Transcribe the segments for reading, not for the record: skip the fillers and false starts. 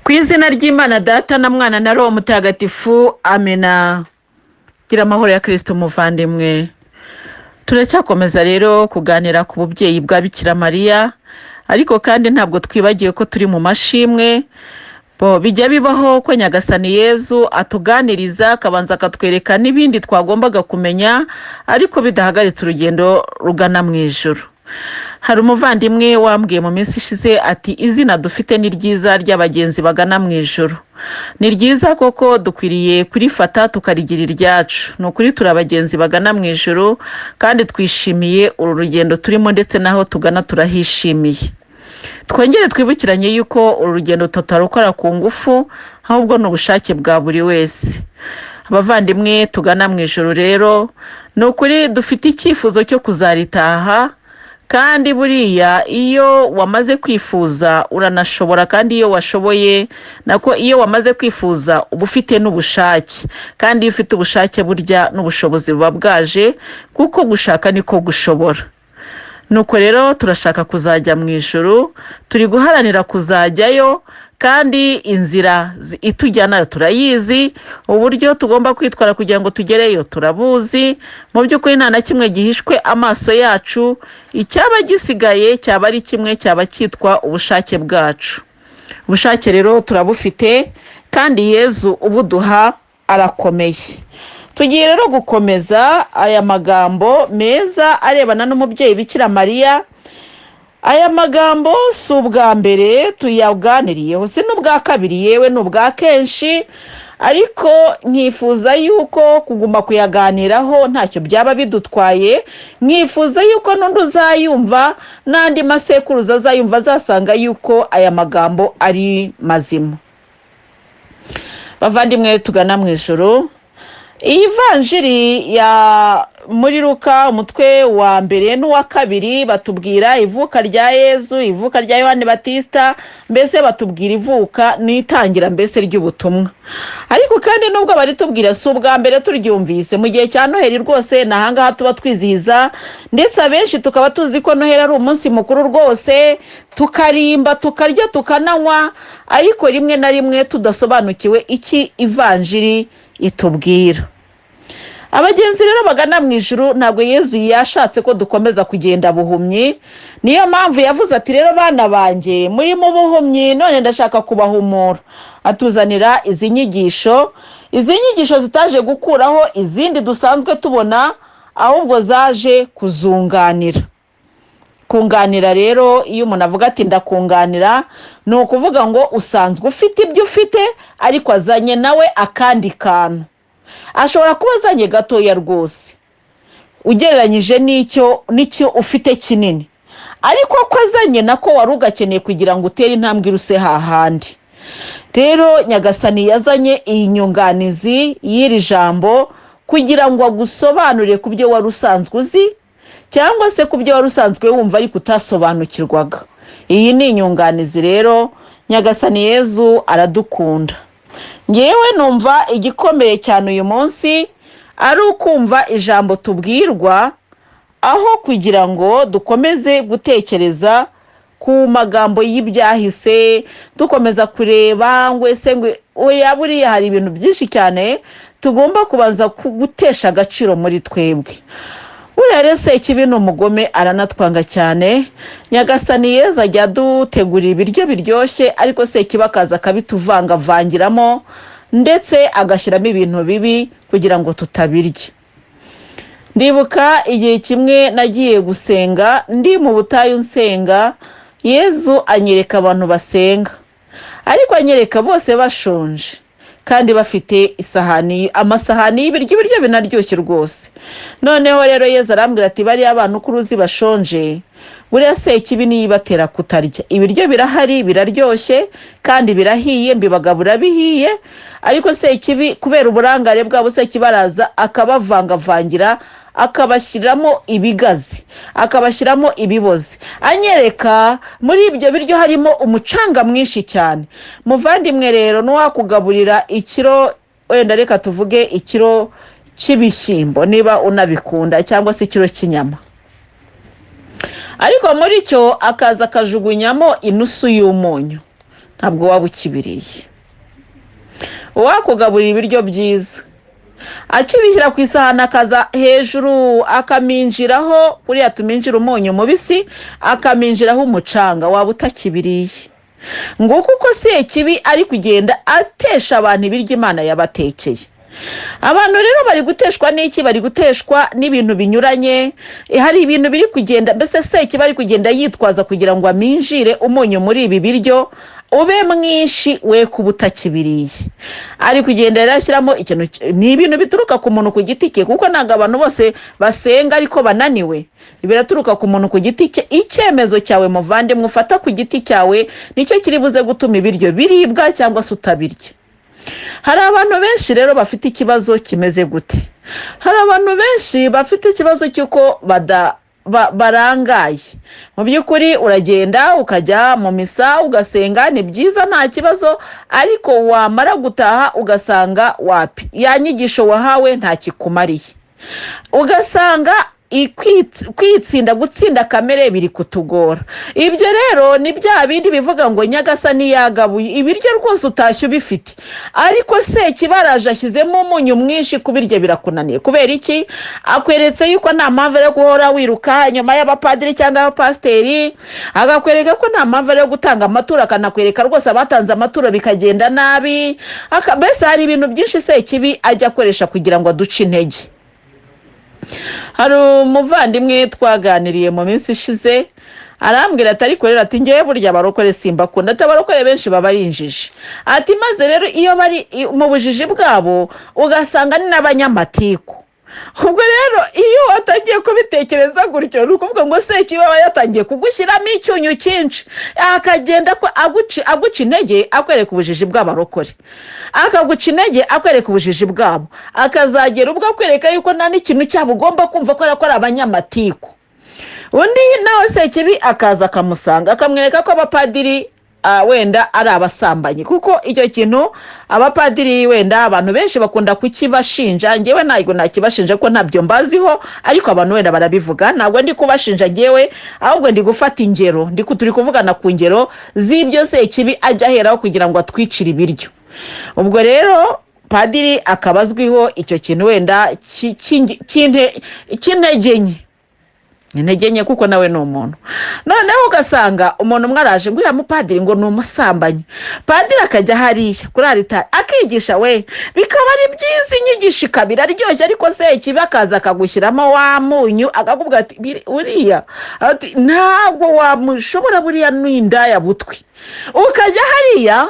Ku izina ry'Imana Data na Mwana na Roho Mutagatifu, amena. Gira amahoro ya Kristo umuvandimwe. Turacyakomeza rero kuganira ku bubyeyi bwa Bikira Mariya, ariko kandi ntabwo twibagiwe ko turi mu mashimwe. Bo bijya bibaho ko Nyagasani Yezu atuganiriza akabanza akatwereka n'ibindi twagombaga kumenya, ariko bidahagaritse urugendo rugana mu ijuru. Hari umuvandimwe wambwiye mu minsi ishize ati: "Izina dufite ni ryiza ry'abagenzi bagana mu ijuru." Ni ryiza koko, dukwiriye kurifata tukarigira iryacu. Ni ukuri turi abagenzi bagana mu ijuru kandi twishimiye uru rugendo turimo, ndetse n'aho tugana turahishimiye. Twongere twibukiranye yuko uru rugendo tutarukora ku ngufu, ahubwo ni ubushake bwa buri wese. Abavandimwe tugana mu ijuru rero, ni ukuri dufite icyifuzo cyo kuzaritaha, kandi buriya iyo wamaze kwifuza uranashobora, kandi iyo washoboye, nako iyo wamaze kwifuza uba ufite n'ubushake, kandi iyo ufite ubushake burya n'ubushobozi buba bwaje, kuko gushaka niko gushobora. Nuko rero turashaka kuzajya mu ijuru, turi guharanira kuzajyayo, kandi inzira itujyana turayizi, uburyo tugomba kwitwara kugira ngo tugereyo turabuzi. Mu by'ukuri nta na kimwe gihishwe amaso yacu. Icyaba gisigaye cyaba ari kimwe, cyaba cyitwa ubushake bwacu. Ubushake rero turabufite, kandi Yezu ubuduha arakomeye. Tugiye rero gukomeza aya magambo meza arebana n'umubyeyi Bikira Mariya. Aya magambo si ubwa mbere tuyaganiriyeho, si n'ubwa kabiri, yewe ni ubwa kenshi, ariko nkifuza yuko kuguma kuyaganiraho ntacyo byaba bidutwaye. Nkifuza yuko n'undi uzayumva n'andi masekuruza azayumva azasanga yuko aya magambo ari mazima. Bavandimwe tugana mu ijuru, iyi vanjiri ya muri Luka umutwe wa mbere n'uwa kabiri batubwira ivuka rya Yezu, ivuka rya Yohani Batista, mbese batubwira ivuka n'itangira mbese ry'ubutumwa. Ariko kandi nubwo baritubwira, si ubwa mbere turyumvise. Mu gihe cya Noheli rwose ni ahangaha tuba twizihiza, ndetse abenshi tukaba tuzi ko Noheli ari umunsi mukuru rwose, tukarimba, tukarya, tukananywa, ariko rimwe na rimwe tudasobanukiwe iki ivanjiri itubwira. Abagenzi rero bagana mu ijuru, ntabwo Yezu yashatse ko dukomeza kugenda buhumyi. Niyo mpamvu yavuze ati: "Rero bana banjye, muri mu buhumyi, none ndashaka kubahumura." Atuzanira izi nyigisho. Izi nyigisho zitaje gukuraho izindi dusanzwe tubona, ahubwo zaje kuzunganira. Kunganira rero, iyo umuntu avuga ati "Ndakunganira", ni ukuvuga ngo usanzwe ufite ibyo ufite, ariko azanye nawe akandi kantu. Ashobora kuba azanye gatoya rwose ugereranyije n'icyo ufite kinini, ariko ko azanye nako wari ugakeneye kugira ngo utere intambwe iruse hahandi. Rero Nyagasani yazanye iyi nyunganizi y'iri jambo kugira ngo agusobanurire ku byo wari usanzwe uzi, cyangwa se ku byo wari usanzwe wumva ariko utasobanukirwaga. Iyi ni inyunganizi rero. Nyagasani Yezu aradukunda. Ngewe numva igikomeye cyane uyu munsi ari ukumva ijambo tubwirwa, aho kugira ngo dukomeze gutekereza ku magambo y'ibyahise, dukomeza kureba ngo ese ngo oya. Buriya hari ibintu byinshi cyane tugomba kubanza gutesha agaciro muri twebwe. Buriya rero ikibi ni umugome, aranatwanga cyane. Nyagasani Yezu ajya adutegurira ibiryo biryoshye, ariko Sekibi akaza akabituvangavangiramo, ndetse agashyiramo ibintu bibi kugira ngo tutabirya. Ndibuka igihe kimwe nagiye gusenga, ndi mu butayu nsenga, Yezu anyereka abantu basenga, ariko anyereka bose bashonje kandi bafite isahani, amasahani y'ibiryo, ibiryo binaryoshye rwose. Noneho rero Yezu arambwira ati: "Bariya abantu uko uruzi bashonje, buriya Sekibi niyo ibatera kutarya. Ibiryo birahari, biraryoshye kandi birahiye, mbibagabura bihiye, ariko Sekibi kubera uburangare bwabo, Sekibi araza akabavangavangira, akabashyiramo ibigazi, akabashyiramo ibibozi." Anyereka muri ibyo biryo harimo umucanga mwinshi cyane. Muvandimwe rero, n'uwakugaburira ikiro, wenda reka tuvuge ikiro cy'ibishyimbo niba unabikunda, cyangwa se ikiro cy'inyama, ariko muri cyo akaza akajugunyamo inusu y'umunyu. Ntabwo waba ukibiriye. Uwakugaburira ibiryo byiza, akibishyira ku isahani, akaza hejuru akaminjiraho kuriya tuminjira umunyu mubisi, akaminjiraho umucanga, waba utakibiriye. Nguko uko Sekibi ari kugenda atesha abantu ibiryo Imana yabatekeye. Abantu rero bari guteshwa n'iki? Bari guteshwa n'ibintu binyuranye. Hari ibintu biri kugenda, mbese Sekibi ari kugenda yitwaza kugira ngo aminjire umunyu muri ibi biryo ube mwinshi, we kuba utakibiriye. Ari kugenda rero ashyiramo ikintu, ni ibintu bituruka ku muntu ku giti cye, kuko ntabwo abantu bose basenga ariko bananiwe. Biraturuka ku muntu ku giti cye. Icyemezo cyawe, muvandimwe, ufata ku giti cyawe nicyo kiri buze gutuma ibiryo biribwa cyangwa se utabirya. Hari abantu benshi rero bafite ikibazo kimeze gute? Hari abantu benshi bafite ikibazo cy'uko barangaye. Mu by'ukuri uragenda ukajya mu misa, ugasenga, ni byiza, nta kibazo, ariko wamara gutaha ugasanga wapi, ya nyigisho wahawe nta kikumariye, ugasanga kwitsinda, gutsinda kamere biri kutugora. Ibyo rero ni bya bindi bivuga ngo Nyagasani yagabuye ibiryo rwose, utashye ubifite, ariko Sekibaraje ashyizemo umunyu mwinshi, kubirya birakunaniye. Kubera iki? Akweretse yuko nta mpamvu yo guhora wiruka nyuma y'abapadiri cyangwa y'abapasiteri, agakwereka ko nta mpamvu yo gutanga amaturo, akanakwereka rwose abatanze amaturo bikagenda nabi. Mbese hari ibintu byinshi Sekibi ajya akoresha kugira ngo aduce intege. Hari umuvandimwe twaganiriye mu minsi ishize, arambwira ati: "Ariko rero," ati, "ngewe burya abarokore simbakunda," ati, "abarokore benshi baba ari injiji." Ati: "Maze rero iyo bari mu bujiji bwabo, ugasanga ni n'abanyamatiku." Ubwo rero iyo watangiye kubitekereza gutyo, ni ukuvuga ngo Sekibi aba yatangiye kugushyiramo icyunyu cyinshi, akagenda ko aguca intege akwereka ubujiji bw'abarokore, akaguca intege akwereka ubujiji bwabo, akazagera ubwo akwereka yuko nta n'ikintu cyabo ugomba kumva, ko ari abanyamatiku. Undi nawe Sekibi akaza akamusanga, akamwereka ko abapadiri wenda ari abasambanyi, kuko icyo kintu abapadiri wenda abantu benshi bakunda kukibashinja. Ngewe ntabwo nakibashinja ko ntabyo mbaziho, ariko abantu wenda barabivuga. Ntabwo ndi kubashinja ngewe, ahubwo ndi gufata ingero, turi kuvugana ku ngero z'ibyo Sekibi ajya aheraho kugira ngo atwicire ibiryo. Ubwo rero padiri akaba azwiho icyo kintu wenda cy'intege nke, intege nke, kuko nawe ni umuntu. Noneho ugasanga umuntu umwe araje ngo uriya mupadiri ngo ni umusambanyi. Padiri akajya hariya kuri aritari akigisha we, bikaba ari byiza, inyigisho ikaba iraryoshye, ariko Sekibi akaza akagushyiramo wa munyu, akakubwira ati: "Uriya," ati, "ntabwo wamushobora, buriya ni indaya butwi." Ukajya hariya,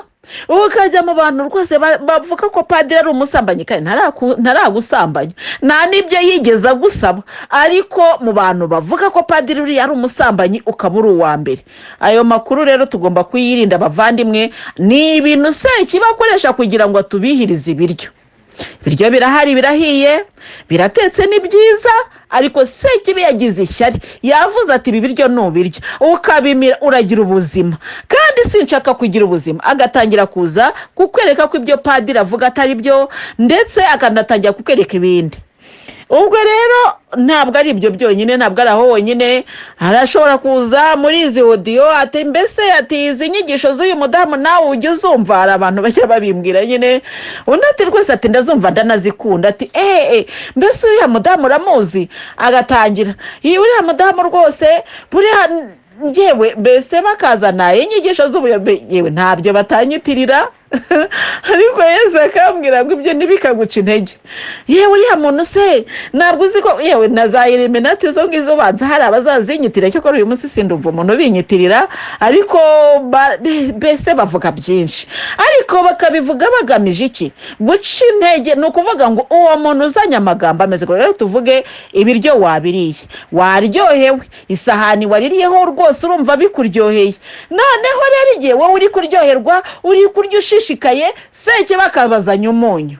ukajya mu bantu rwose bavuga ko padiri ari umusambanyi, kandi ntaragusambanya, nta n'ibyo yigeze agusaba, ariko mu bantu bavuga ko padiri uriya ari umusambanyi ukaba uri uwa mbere. Ayo makuru rero tugomba kuyirinda, abavandimwe. Ni ibintu Sekibi akoresha kugira ngo atubihirize ibiryo. Ibiryo birahari, birahiye, biratetse, ni byiza, ariko Sekibi yagize ishyari, yavuze ati: "Ibi biryo nubirya ukabimira uragira ubuzima, kandi sinshaka kugira ubuzima." Agatangira kuza kukwereka ko ibyo padiri avuga atari byo, ndetse akanatangira kukwereka ibindi. Ubwo rero ntabwo ari ibyo byonyine, ntabwo ari aho honyine. Arashobora kuza muri izi audio, ati mbese, ati: "Izi nyigisho z'uyu mudamu nawe ujya uzumva?" Hari abantu bajya babimbwira nyine. Undi ati: "Rwose," ati, "ndazumva, ndanazikunda." Ati: "Eee, mbese uriya mudamu uramuzi?" Agatangira: "Iyi uriya mudamu rwose buriya ngewe," mbese bakazana inyigisho z'ubuyobe. Yewe, ntabyo batanyitirira, ariko Yesu akambwira ngo ibyo ntibikaguca intege. Yewe, uriya muntu se ntabwo uzi ko, yewe, na za Illuminati izo ngizo banza hari abazazinyitirira. Cyakora uyu munsi sindumva umuntu ubinyitirira, ariko mbese bavuga byinshi, ariko bakabivuga bagamije iki? Guca intege. Ni ukuvuga ngo uwo muntu uzanye amagambo ameze gutya rero, tuvuge ibiryo wabiriye, waryohewe, isahani waririyeho rwose urumva bikuryoheye. Noneho rero igihe wowe uri kuryoherwa, uri kurya ushishikaye, Sekibi akabazanya umunyu,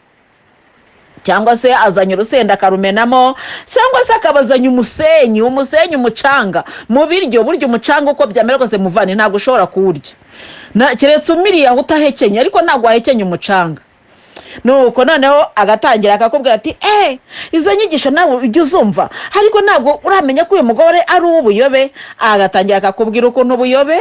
cyangwa se azanye urusenda akarumenamo, cyangwa se akabazanya umusenyi, umusenyi, umucanga mu biryo. Burya umucanga, uko byamera kose muvane, ntabwo ushobora kuwurya, keretse umiriye aho utahekenye, ariko ntabwo wahekenya umucanga. Nuko noneho agatangira akakubwira ati: "Eee, izo nyigisho nawe ujya uzumva, ariko ntabwo uramenya ko uyu mugore ari uw'ubuyobe." Agatangira akakubwira ukuntu ubuyobe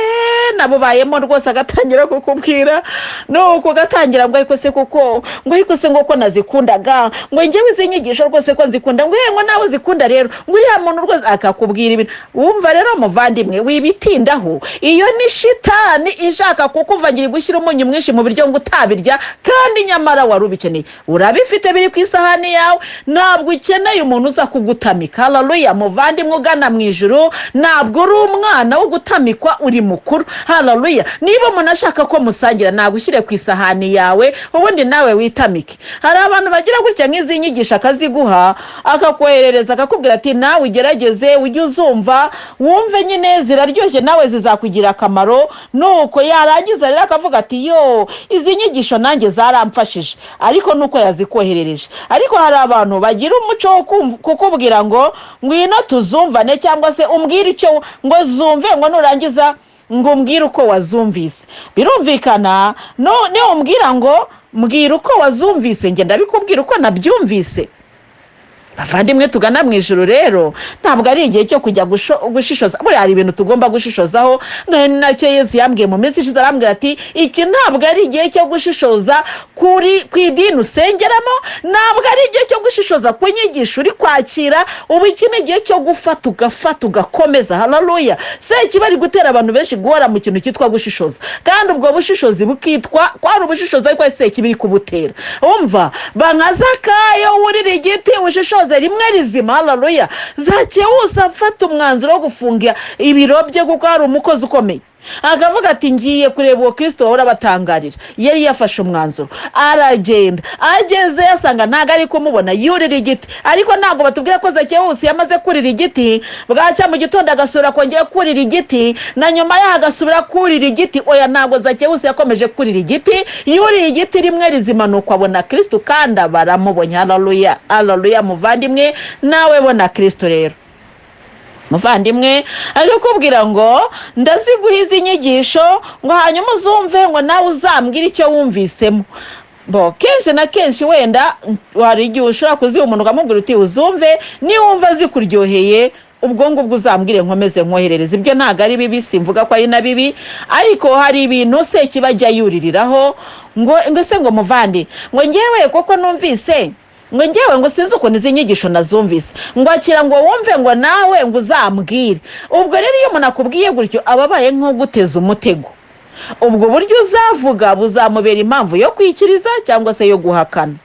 nabubayemo rwose, agatangira kukubwira. Nuko ugatangira ngo: "Ariko se kuko," ngo: "Ariko se," ngo: "ko nazikundaga," ngo: "njyewe izi nyigisho rwose ko nzikunda," ngo: "ngo nawe uzikunda rero," ngo: "uriya muntu rwose," akakubwira ibintu wumva. Rero muvandimwe, wibitindaho. Iyo ni shitani ishaka kukuvangira, gushyira umunyu mwinshi mu biryo ngo utabirya, kandi nyamara wari ubikeneye. Urabifite, biri ku isahani yawe, ntabwo ukeneye umuntu uza kugutamika. Hararuya, muvandimwe ugana mu ijuru, ntabwo uri umwana wo gutamikwa, uri mukuru. Hararuya. Niba umuntu ashaka ko musangira, nagushyire ku isahani yawe, ubundi nawe witamike. Hari abantu bagira gutya nk'izi nyigisho akaziguha, akakoherereza, akakubwira ati: "Nawe ugerageze ujye uzumva, wumve nyine ziraryoshye, nawe zizakugira akamaro." Nuko yarangiza rero akavuga ati: "Yo, izi nyigisho nanjye zaramfashije," ariko nuko yazikoherereje. Ariko hari abantu bagira umuco wo kukubwira ngo: "Ngwino tuzumvane," cyangwa se umbwire icyo, ngo: "Zumve," ngo: "nurangiza," ngo: "umbwire uko wazumvise." Birumvikana, niwumbwira ngo: "Mbwira uko wazumvise," njye ndabikubwira uko nabyumvise. Bavandimwe tugana mu ijoro rero, ntabwo ari igihe cyo kujya gushishoza. Buriya hari ibintu tugomba gushishozaho. None ni nacyo Yesu yambwiye mu minsi ishize, arambwira ati: "Iki ntabwo ari igihe cyo gushishoza kuri ku idini usengeramo, ntabwo ari igihe cyo gushishoza ku nyigisho uri kwakira. Ubu iki ni igihe cyo gufata, ugafata, ugakomeza." Hararuya. Sekibi ari gutera abantu benshi guhora mu kintu cyitwa gushishoza, kandi ubwo bushishozi bukitwa ko ari ubushishozi, ariko sekibi iri kubutera. Umva, ba nka Zakayo, wurira igiti, ushishoze rimwe rizima. Hararuya. Zakewusa afata umwanzuro wo gufunga ibiro bye, kuko hari umukozi ukomeye, akavuga ati: "Ngiye kureba uwo Kirisito bahora batangarira." Yari yafashe umwanzuro, aragenda, ageze yasanga ntabwo ari kumubona, yurira igiti. Ariko ntabwo batubwira ko Zakewusi yamaze kurira igiti, bwacya mu gitondo agasubira kongera kurira igiti, na nyuma yaho agasubira kurira igiti. Oya, ntabwo Zakewusi yakomeje kurira igiti. Yuriye igiti rimwe rizima, nuko abona Kirisito, kandi aba aramubonye. Hararuya, hararuya. Muvandimwe, nawe bona Kirisito. Rero muvandimwe, akakubwira ngo: "Ndaziguha izi nyigisho," ngo: "hanyuma uzumve," ngo: "nawe uzambwire icyo wumvisemo." Bo kenshi na kenshi, wenda hari igihe ushobora kuziha umuntu, ukamubwira uti: "Uzumve, niwumva zikuryoheye, ubwo ngubwo uzambwire nkomeze nkoherereze." Ibyo ntabwo ari bibi, simvuga ko ari na bibi. Ariko hari ibintu sekibi ajya yuririraho, ngo ese, ngo: "Muvandi," ngo: "ngewe koko numvise," ngo: "ngewe," ngo: "sinzi ukuntu izi nyigisho nazumvise," ngo: "akira," ngo: "wumve," ngo: "nawe," ngo: "uzambwire." Ubwo rero iyo umuntu akubwiye gutyo, aba abaye nk'uguteza umutego. Ubwo buryo uzavuga buzamubera impamvu yo kwikiriza cyangwa se yo guhakana.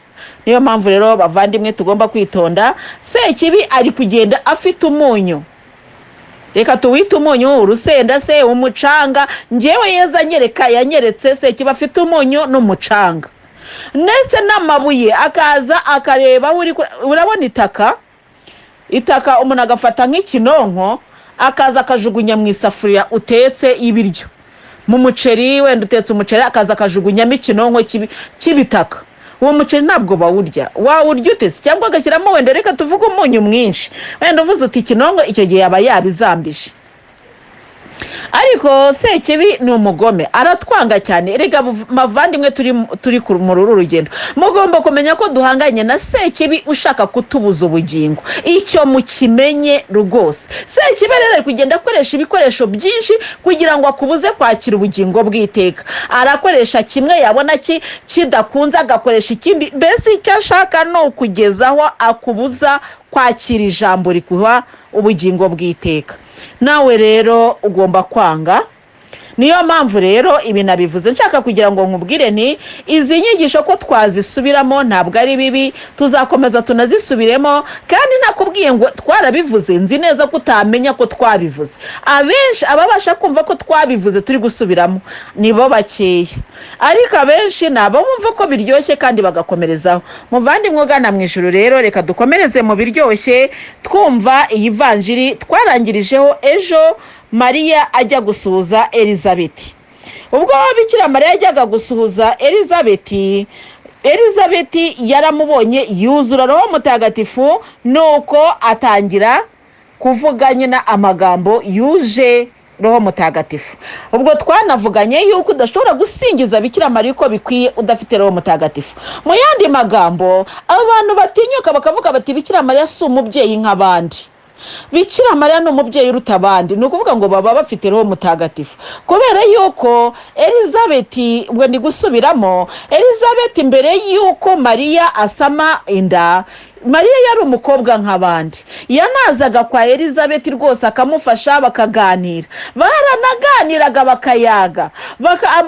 Niyo mpamvu rero, bavandimwe, tugomba kwitonda. Sekibi ari kugenda afite umunyu, reka tuwite umunyu, urusenda se, umucanga. Ngewe Yeza anyereka, yanyeretse sekibi afite umunyu n'umucanga ndetse n'amabuye, akaza akareba aho uri. Urabona itaka, itaka umuntu agafata nk'ikinonko, akaza akajugunya mu isafuriya utetse ibiryo, mu muceri. Wenda utetse umuceri, akaza akajugunyamo ikinonko cy'ibitaka. Uwo muceri ntabwo bawurya. Wawurya ute se? Cyangwa agashyiramo wenda, reka tuvuge, umunyu mwinshi. Wenda uvuze uti ikinonko, icyo gihe yaba yabizambije. Ariko Sekibi ni umugome, aratwanga cyane. Reka mavandimwe, turi muri uru rugendo, mugomba kumenya ko duhanganye na Sekibi ushaka kutubuza ubugingo. Icyo mukimenye rwose. Sekibi rero ari kugenda akoresha ibikoresho byinshi kugira ngo akubuze kwakira ubugingo bw'iteka. Arakoresha kimwe, yabona kidakunze agakoresha ikindi. Mbese icyo ashaka ni ukugezaho akubuza kwakira ijambo rikuha ubugingo bw'iteka. Nawe rero ugomba kwanga. Niyo mpamvu rero ibi nabivuze nshaka kugira ngo nkubwire nti: izi nyigisho ko twazisubiramo ntabwo ari bibi, tuzakomeza tunazisubiremo. Kandi nakubwiye ngo twarabivuze, nzi neza ko utamenya ko twabivuze. Abenshi ababasha kumva ko twabivuze turi gusubiramo nibo bakeya, ariko abenshi ni abumva ko biryoshye kandi bagakomerezaho. Muvandimwe ugana mu ijuru rero, reka dukomereze mu biryoshye, twumva iyi vanjiri twarangirijeho ejo, Mariya ajya gusuhuza Elizabeti. Ubwo Bikira Mariya yajyaga gusuhuza Elizabeti, Elizabeti yaramubonye, yuzura Roho Mutagatifu, nuko atangira kuvuga nyine amagambo yuje Roho Mutagatifu. Ubwo twanavuganye yuko udashobora gusingiza Bikira Mariya uko bikwiye udafite Roho Mutagatifu. Mu yandi magambo, abo bantu batinyuka bakavuga bati: "Bikira Mariya si umubyeyi nk'abandi, Bikira Mariya ni umubyeyi uruta abandi", ni ukuvuga ngo baba bafite Roho Mutagatifu. Kubera yuko Elizabeti, ubwo ndi gusubiramo, Elizabeti mbere yuko Mariya asama inda, Mariya yari umukobwa nk'abandi. Yanazaga kwa Elizabeti rwose akamufasha, bakaganira, baranaganiraga, bakayaga,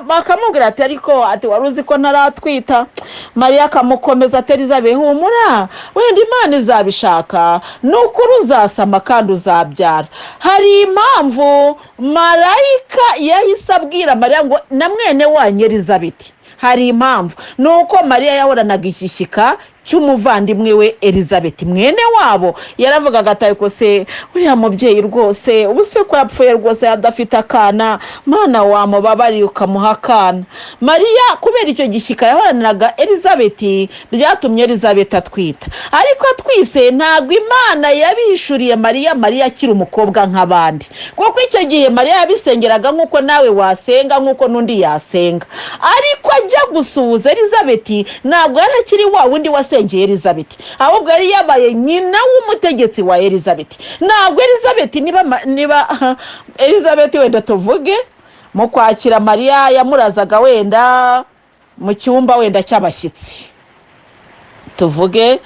bakamubwira ati: "Ariko," ati, "wari uzi ko ntaratwita?" Mariya akamukomeza ati: "Elizabeth, humura, wenda Imana izabishaka, ni ukuri uzasama kandi uzabyara." Hari impamvu marayika yahise abwira Mariya ngo: "Na mwene wanyu Elizabeti." Hari impamvu, ni uko Mariya yahoranaga igishyika cy'umuvandimwe we Elizabeth, mwene wabo. Yaravugaga ati: "Ariko se uriya mubyeyi rwose, ubu se ko yapfuye rwose adafite akana, Mana wamubabariye ukamuha akana?" Mariya kubera icyo gishyika yahoraniraga Elizabeth, byatumye Elizabeth atwita. Ariko atwise, ntabwo Imana yabihishuriye Mariya, Mariya akiri umukobwa nk'abandi, kuko icyo gihe Mariya yabisengeraga nk'uko nawe wasenga, nk'uko n'undi yasenga. Ariko ajya gusuhuza Elizabeth, ntabwo yari akiri wa wundi wasengeye Elizabeth, ahubwo yari yabaye nyina w'umutegetsi wa Elizabeth. Ntabwo Elizabeth, niba Elizabeth wenda tuvuge mu kwakira Mariya yamurazaga wenda mu cyumba wenda cy'abashyitsi, tuvuge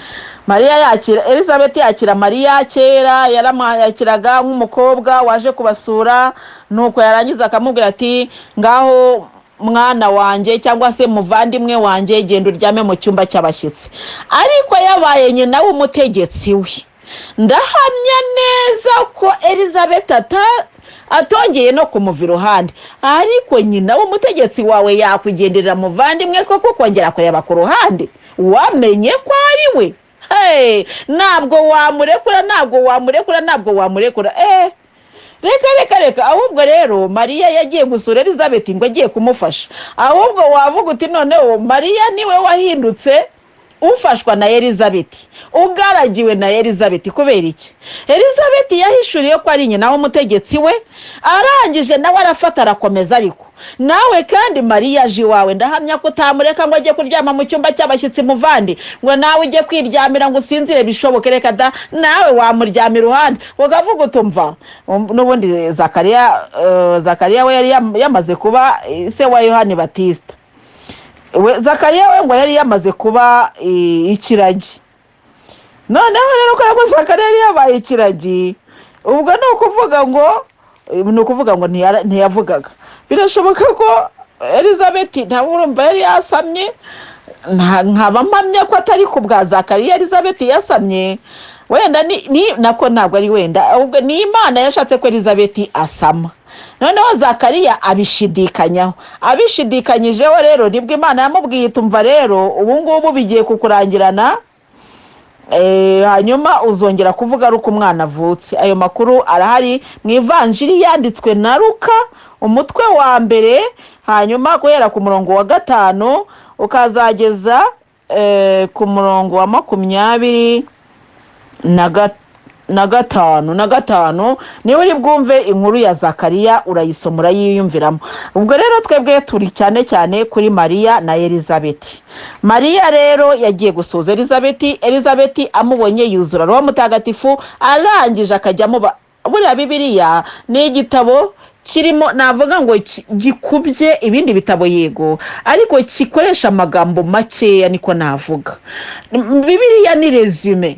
Mariya yakira Elizabeth, yakira Mariya kera yaramwakiraga nk'umukobwa waje kubasura, nuko yarangiza akamubwira ati: "Ngaho mwana wanjye cyangwa se muvandimwe wanjye, genda uryame mu cyumba cy'abashyitsi." Ariko yabaye nyina w'umutegetsi we, ndahamya neza ko Elizabeth atongeye no kumuva iruhande. Ariko nyina w'umutegetsi wawe yakugenderera, muvandimwe, koko kongera kureba ku ruhande wamenye ko ari we? Hey, ntabwo wamurekura, ntabwo wamurekura, ntabwo wamurekura. Reka, reka, reka. Ahubwo rero Mariya yagiye gusura Elizabeth ngo agiye kumufasha, ahubwo wavuga uti noneho Mariya niwe wahindutse ufashwa na Elizabeth, ugaragiwe na Elizabeth. Kubera iki? Elizabeth yahishuriye ko ari nyina w'umutegetsi we, arangije nawe arafata arakomeza. Ariko nawe kandi Mariya aje iwawe, ndahamya ko utamureka ngo ajye kuryama mu cyumba cy'abashyitsi, muvandi, ngo nawe ujye kwiryamira ngo usinzire bishoboke. Reka da, nawe wamuryama iruhande ukavuga utumva. N'ubundi Zakariya, Zakariya we yari yamaze kuba se wa Yohani Batista. Zakariya we ngo yari yamaze kuba ikiragi. Noneho rero kubera ko Zakariya yari yabaye ikiragi, ubwo ni ukuvuga ngo ntiyavugaga. Birashoboka ko Elizabeth, ntabwo urumva yari yasamye, nkaba mpamya ko atari ku bwa Zakariya Elizabeth yasamye. Wenda ni nako, ntabwo ari wenda, ahubwo ni Imana yashatse ko Elizabeth asama, noneho Zakariya abishidikanyaho. Abishidikanyijeho rero, nibwo Imana yamubwiye: "Tumva rero, ubu ngubu bigiye kukurangirana, hanyuma uzongera kuvuga ari uko umwana avutse." Ayo makuru arahari mu Ivanjiri yanditswe na Luka, umutwe wa mbere, hanyuma guhera ku murongo wa 5 ukazageza ku murongo wa 25. Niba uri bwumve inkuru ya Zakariya, urayisoma urayiyumviramo. Ubwo rero twebwe turi cyane cyane kuri Mariya na Elizabeth. Mariya rero yagiye gusuhuza Elizabeth. Elizabeth amubonye yuzura Roho Mutagatifu, arangije akajya amuba. Buriya Bibiliya ni igitabo kirimo, navuga ngo gikubye ibindi bitabo, yego, ariko gikoresha amagambo makeya, niko navuga. Bibiliya ni résumé,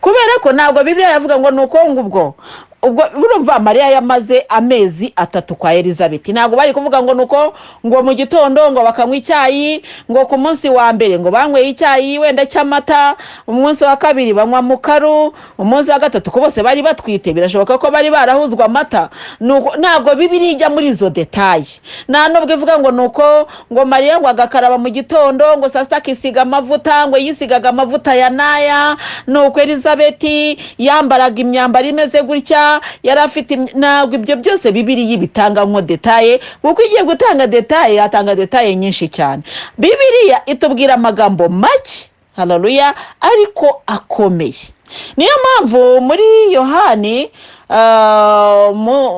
kubera ko ntabwo Bibiliya yavuga ngo ni uko ngubwo. Ubwo urumva Mariya yamaze amezi 3 kwa Elizabeth, ntabwo bari kuvuga ngo ni uko ngo mu gitondo ngo bakanywa icyayi, ngo ku munsi wa mbere ngo banyweye icyayi wenda cy'amata, umunsi wa kabiri banywa mukaru, umunsi wa gatatu, ko bose bari batwite birashoboka ko bari barahuzwa amata. Ntabwo Bibiliya ijya muri izo détails. Nta nubwo ivuga ngo ni uko ngo Mariya ngo agakaraba mu gitondo, ngo saa sita akisiga amavuta, ngo yisigaga amavuta ya naya, ni uko Elizabeth yambaraga imyambaro imeze gutya, yari afite ntabwo ibyo byose Bibiliya bitanga nko détails, kuko igiye gutanga détails yatanga détails nyinshi cyane. Bibiliya itubwira amagambo make, haleluya, ariko akomeye. Niyo mpamvu muri Yohani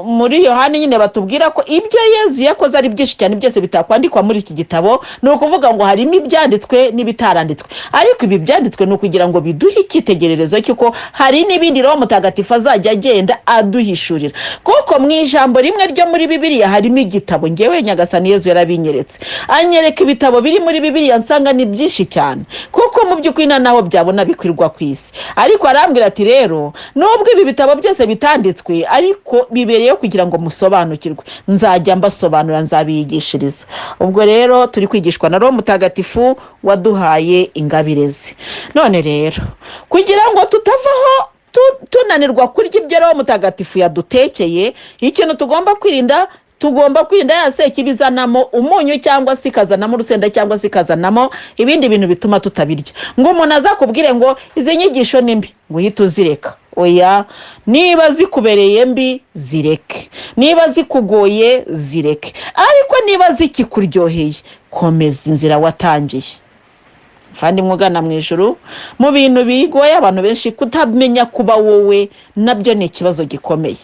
muri Yohani nyine batubwira ko ibyo Yezu yakoze ari byinshi cyane, byose bitakwandikwa muri iki gitabo. Ni ukuvuga ngo harimo ibyanditswe n'ibitaranditswe, ariko ibi byanditswe ni ukugira ngo biduhe icyitegererezo cy'uko hari n'ibindi Roho Mutagatifu azajya agenda aduhishurira, kuko mu ijambo rimwe ryo muri Bibiliya harimo igitabo. Ngewe Nyagasani Yezu yarabinyeretse, anyereka ibitabo biri muri Bibiliya, nsanga ni byinshi cyane, kuko mu by'ukuri nta naho byabona bikwirwa ku isi. Ariko arambwira ati: "Rero nubwo ibi bitabo byose bitanditswe, ariko bibereyeho kugira ngo musobanukirwe, nzajya mbasobanura, nzabiyigishiriza." Ubwo rero turi kwigishwa na Roho Mutagatifu waduhaye ingabire ze. None rero kugira ngo tutavaho tunanirwa kurya ibyo Roho Mutagatifu yadutekeye, ikintu tugomba kwirinda, tugomba kwirinda ya sekibi izanamo umunyu, cyangwa se ikazanamo urusenda, cyangwa se ikazanamo ibindi bintu bituma tutabirya. Ngo umuntu azakubwire ngo izi nyigisho ni mbi, ngo uhite uzireka, oya. Niba zikubereye mbi, zireke. Niba zikugoye, zireke. Ariko niba zikikuryoheye, komeza inzira watangiye. Muvandimwe ugana mu ijuru, mu bintu bigoye abantu benshi, kutamenya kuba wowe nabyo ni ikibazo gikomeye.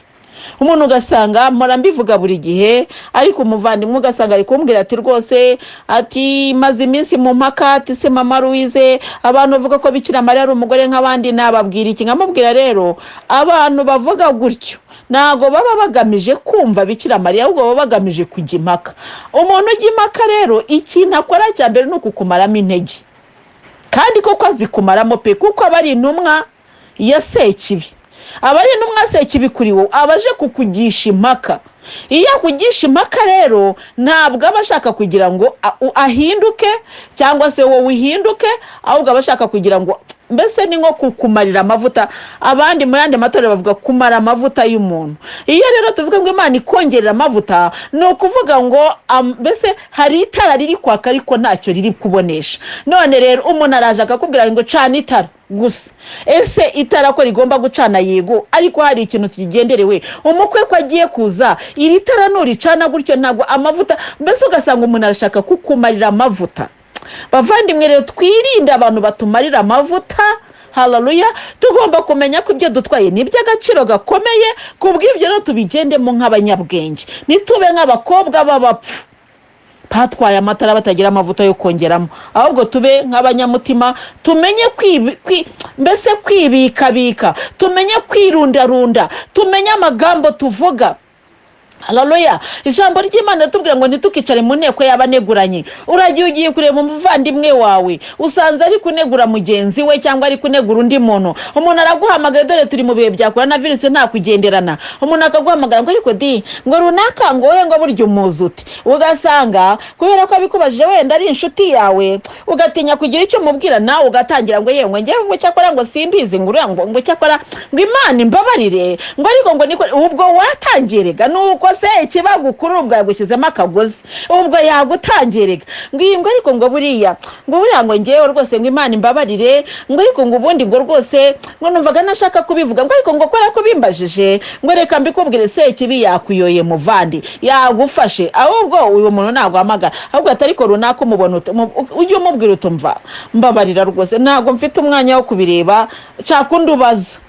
Umuntu ugasanga, mpora mbivuga buri gihe, ariko umuvandimwe ugasanga ari kumbwira ati: "Rwose," ati, "maze iminsi mu mpaka," ati, "se Mama Louise, abantu bavuga ko Bikira Mariya ari umugore nk'abandi, nababwira iki?" Nkamubwira: "Rero abantu bavuga gutyo ntabwo baba bagamije kumva Bikira Mariya, ahubwo baba bagamije kujya impaka." Umuntu ujya impaka rero, ikintu akora cya mbere ni ukukumaramo intege, kandi koko azikumaramo pe, kuko aba ari intumwa ya Sekibi. Aba ari intumwa ya Sekibi kuri wowe, aba aje kukugisha impaka. Iyo akugisha impaka rero, ntabwo aba ashaka kugira ngo ahinduke cyangwa se wowe uhinduke, ahubwo aba ashaka kugira ngo, mbese ni nko kukumarira amavuta. Abandi mu yandi matorero bavuga kumara amavuta y'umuntu. Iyo rero tuvuga ngo Imana ikongerera amavuta, ni ukuvuga ngo mbese hari itara riri kwaka ariko ntacyo riri kubonesha. None rero umuntu araje akakubwira ngo cana itara gusa. Ese itara ko rigomba gucana, yego, ariko hari ikintu kigenderewe? Umukwe ko agiye kuza, iri tara nuricana gutyo ntabwo amavuta, mbese ugasanga umuntu arashaka kukumarira amavuta. Bavandimwe rero, twirinde abantu batumarira amavuta. Haleluya! Tugomba kumenya ko ibyo dutwaye ni iby'agaciro gakomeye. Ku bw'ibyo rero tubigendemo nk'abanyabwenge, ntitube nk'abakobwa b'abapfu batwaye amatara batagira amavuta yo kongeramo, ahubwo tube nk'abanyamutima, tumenye mbese kwibikabika, tumenye kwirundarunda, tumenye amagambo tuvuga. Haleluya! Ijambo ry'Imana ritubwira ngo ntitukicare mu nteko y'abaneguranye. Uragiye, ugiye kureba umuvandimwe wawe, usanze ari kunegura mugenzi we cyangwa ari kunegura undi muntu. Umuntu araguhamagaye, dore turi mu bihe bya korona virusi, nta kugenderana. Umuntu akaguhamagara ngo: "Ariko di," ngo, "runaka," ngo, "wowe," ngo, "burya umuzi ute?" Ugasanga kubera ko abikubajije wenda ari inshuti yawe, ugatinya kugira icyo umubwira, nawe ugatangira ngo: "Yewe," ngo, "ngewe," ngo, "cyakora," ngo, "simbizi," ngo, "uriya," ngo "cyakora," ngo, "Imana imbabarire," ngo, "ariko," ngo, "niko." Ubwo watangiye rega, nuko se ikibagukuru ubwo yagushyizemo akagozi, ubwo yagutangiye rega. Ngo iyi, ngo ariko, ngo buriya, ngo buriya, ngo ngewe rwose, ngo "Imana imbabarire," ngo, "ariko," ngo, "ubundi," ngo, "rwose," ngo, "numvaga nashaka kubivuga," ngo, "ariko," ngo, "kubera ko bimbajije," ngo, "reka mbikubwire." Sekibi yakuyoye, muvandi, yagufashe. Ahubwo uyu muntu ntabwo ahamagara, ahubwo ati: "Ariko runaka umubona ute?" Ujye umubwira utumva: "Mbabarira rwose, ntabwo mfite umwanya wo kubireba, nshaka undi ubaza."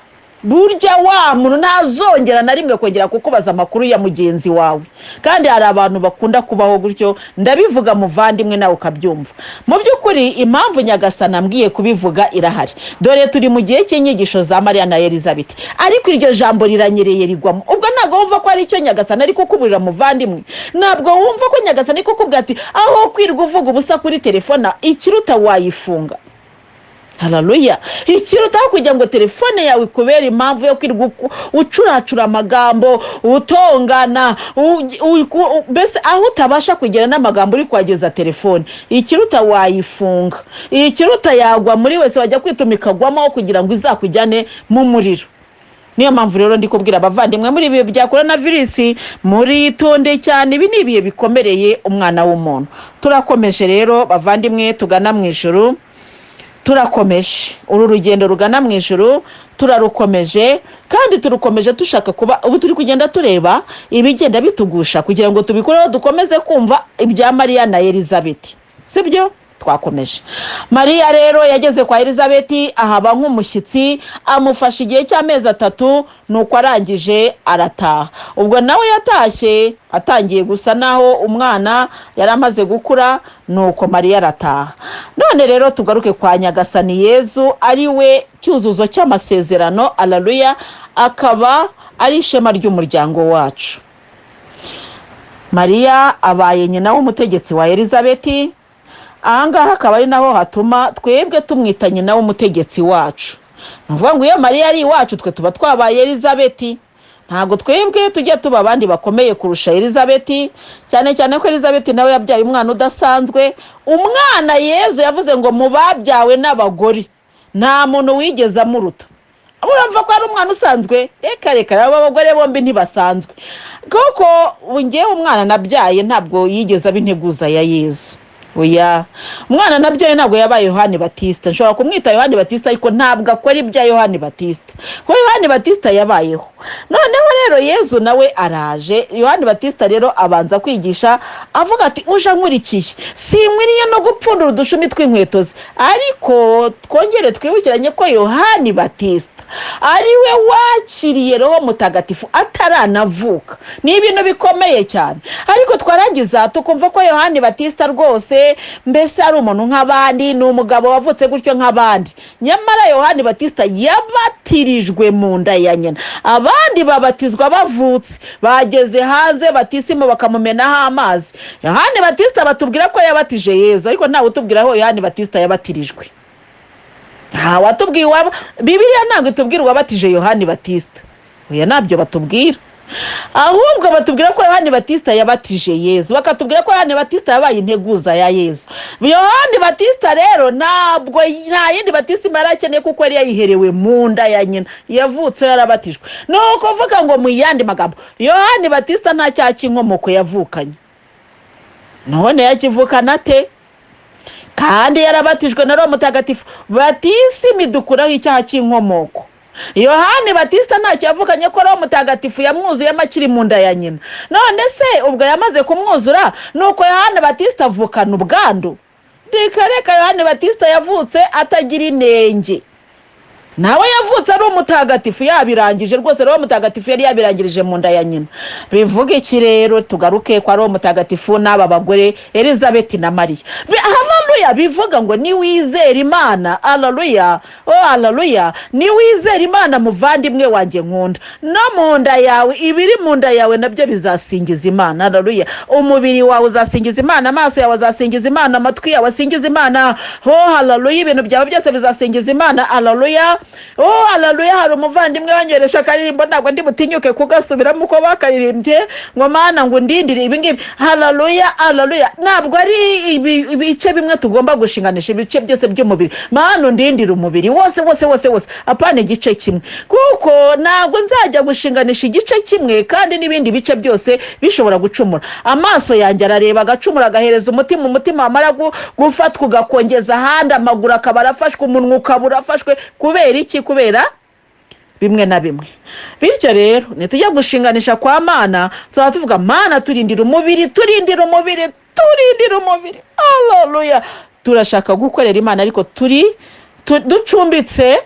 Burya wa muntu ntazongera na rimwe kongera kukubaza amakuru ya mugenzi wawe. Kandi hari abantu bakunda kubaho gutyo. Ndabivuga muvandimwe, nawe ukabyumva. Mu by'ukuri impamvu Nyagasana ambwiye kubivuga irahari. Dore turi mu gihe cy'inyigisho za Mariya na Elizabeth, ariko iryo jambo riranyereye rigwamo. Ubwo ntabwo wumva ko hari icyo Nyagasana ari kukuburira? Muvandimwe, ntabwo wumva ko Nyagasana ari kukubwira ati: "Aho kwirirwa uvuga ubusa kuri telefone, ikiruta wayifunga"? Haleluya! Ikirutaho kugira ngo telefone yawe ikubere impamvu yo kwirirwa ucuracura amagambo, utongana, mbese aho utabasha kugera n'amagambo uri kuhageza telefone, ikiruta wayifunga. Ikiruta yagwa muri wese wajya kwituma ikagwamo kugira ngo izakujyane mu muriro. Niyo mpamvu rero ndi kubwira abavandimwe, muri ibihe bya korona virusi, muritonde cyane. Ibi ni ibihe bikomereye umwana w'umuntu. Turakomeje rero bavandimwe, tugana mu ijuru. Turakomeje uru rugendo rugana mu ijuru, turarukomeje kandi turukomeje dushaka kuba. Ubu turi kugenda tureba ibigenda bitugusha kugira ngo tubikoreho, dukomeze kumva ibya Mariya na Elizabeth, sibyo? Twakomeje. Mariya rero yageze kwa Elizabeti, ahaba nk'umushyitsi, amufasha igihe cy'amezi 3, nuko arangije arataha. Ubwo nawe yatashye atangiye gusa naho umwana yari amaze gukura, nuko Mariya arataha. None rero tugaruke kwa Nyagasani Yezu, ari we cyuzuzo cy'amasezerano, alaluya, akaba ari ishema ry'umuryango wacu. Mariya abaye nyina w'umutegetsi wa Elizabeti. Ahangaha akaba ari naho hatuma twebwe tumwita nyina w'umutegetsi wacu. Ni ukuvuga ngo iyo Mariya ari iwacu, twe tuba twabaye Elizabeti. Ntabwo twebwe tujya tuba abandi bakomeye kurusha Elizabeti, cyane cyane ko Elizabeti nawe yabyaye umwana udasanzwe, umwana Yezu yavuze ngo mu babyawe n'abagore nta muntu wigeze amuruta. Urumva ko ari umwana usanzwe? Reka reka, aba bagore bombi ntibasanzwe, kuko ngewe umwana nabyaye ntabwo yigeze aba integuza ya Yezu. Oya, umwana nabyaye ntabwo yabaye Yohani Batista. Nshobora kumwita Yohani Batista, ariko ntabwo akora ibya Yohani Batista, kuko Yohani Batista yabayeho. Noneho rero Yezu nawe araje. Yohani Batista rero abanza kwigisha avuga ati: "Uje ankurikiye sinkwiriye no gupfundura udushumi tw'inkweto ze." Ariko twongere twibukiranye ko Yohani Batista ari we wakiriye Roho Mutagatifu ataranavuka. Ni ibintu bikomeye cyane. Ariko twarangiza tukumva ko Yohani Batista rwose mbese ari umuntu nk'abandi, ni umugabo wavutse gutyo nk'abandi. Nyamara Yohani Batista yabatirijwe mu nda ya nyina. Abandi babatizwa bavutse, bageze hanze batisimu bakamumenaho amazi. Yohani Batista batubwira ko yabatije Yezu, ariko ntawe utubwira aho Yohani Batista yabatirijwe. Nta watubwiye uwaba. Bibiliya ntabwo itubwira uwabatije Yohani Batista. Oya, ntabyo batubwira. Ahubwo batubwira ko Yohani Batista yabatije Yezu, bakatubwira ko Yohani Batista yabaye integuza ya Yezu. Yohani Batista rero ntabwo nta yindi batisimu yari akeneye, kuko yari yayiherewe mu nda ya nyina, yavutse yarabatijwe. Ni ukuvuga ngo mu yandi magambo, Yohani Batista nta cyaha cy'inkomoko yavukanye. None yakivukana ate kandi yarabatijwe na Roho Mutagatifu? Batisimu idukuraho icyaha cy'inkomoko. Yohani Batista ntacyo yavukanye, ko Roho Mutagatifu yamwuzuyemo akiri mu nda ya nyina. None se ubwo yamaze kumwuzura, nuko Yohani Batista avukana ubwandu? Reka reka, Yohani Batista yavutse atagira inenge, nawe yavutse ari umutagatifu, yabirangije rwose. Roho Mutagatifu yari yabirangirije mu nda ya nyina. Bivuga iki rero? Tugaruke kwa Roho Mutagatifu n'aba bagore Elizabeth na Mariya. Haleluya! Bivuga ngo niwizera Imana, haleluya, oh haleluya, niwizera Imana, muvandimwe wanjye nkunda, no mu nda yawe, ibiri mu nda yawe nabyo bizasingiza Imana. Haleluya! Umubiri wawe uzasingiza Imana, amaso yawe azasingiza Imana, amatwi yawe asingiza Imana. Oh haleluya! Ibintu byawe byose bizasingiza Imana. Haleluya, oh haleluya! Hari umuvandimwe wanyohereje akaririmbo, ntabwo ndi butinyuke kugasubiramo uko bakaririmbye, ngo "Mana, ngo undindire ibi ngibi." Haleluya, haleluya! Ntabwo ari ibice bimwe tugomba gushinganisha, ibice byose by'umubiri. Mana, undindire umubiri wose wose wose wose, apana igice kimwe, kuko ntabwo nzajya gushinganisha igice kimwe kandi n'ibindi bice byose bishobora gucumura. Amaso yanjye arareba agacumura, agahereza umutima, umutima wamara gufatwa ugakongeza ahandi, amaguru akaba arafashwe, umunwa ukaba urafashwe. Kubera iki? Kubera bimwe na bimwe. Bityo rero nitujya gushinganisha kwa Mana, tuzaba tuvuga: "Mana, turindira umubiri, turindira umubiri, turindira umubiri." Haleluya! Turashaka gukorera Imana, ariko turi ducumbitse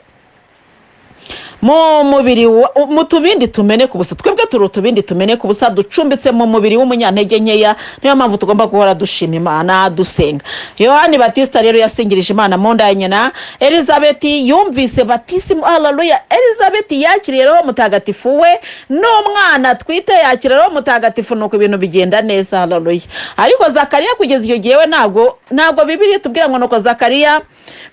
mu mubiri mu tubindi tumeneka ubusa. Twebwe turi utubindi tumeneka ubusa, ducumbitse mu mubiri w'umunyantege nkeya. Niyo mpamvu tugomba guhora dushima Imana, dusenga. Yohani Batista rero yasingirije Imana mu nda ya nyina. Elizabeti yumvise batisimu. Haleluya! Elizabeti yakiriye Roho Mutagatifu, we n'umwana atwite yakira Roho Mutagatifu, nuko ibintu bigenda neza. Haleluya! Ariko Zakariya kugeza icyo gihe we ntabwo Bibiliya itubwira ngo nuko Zakariya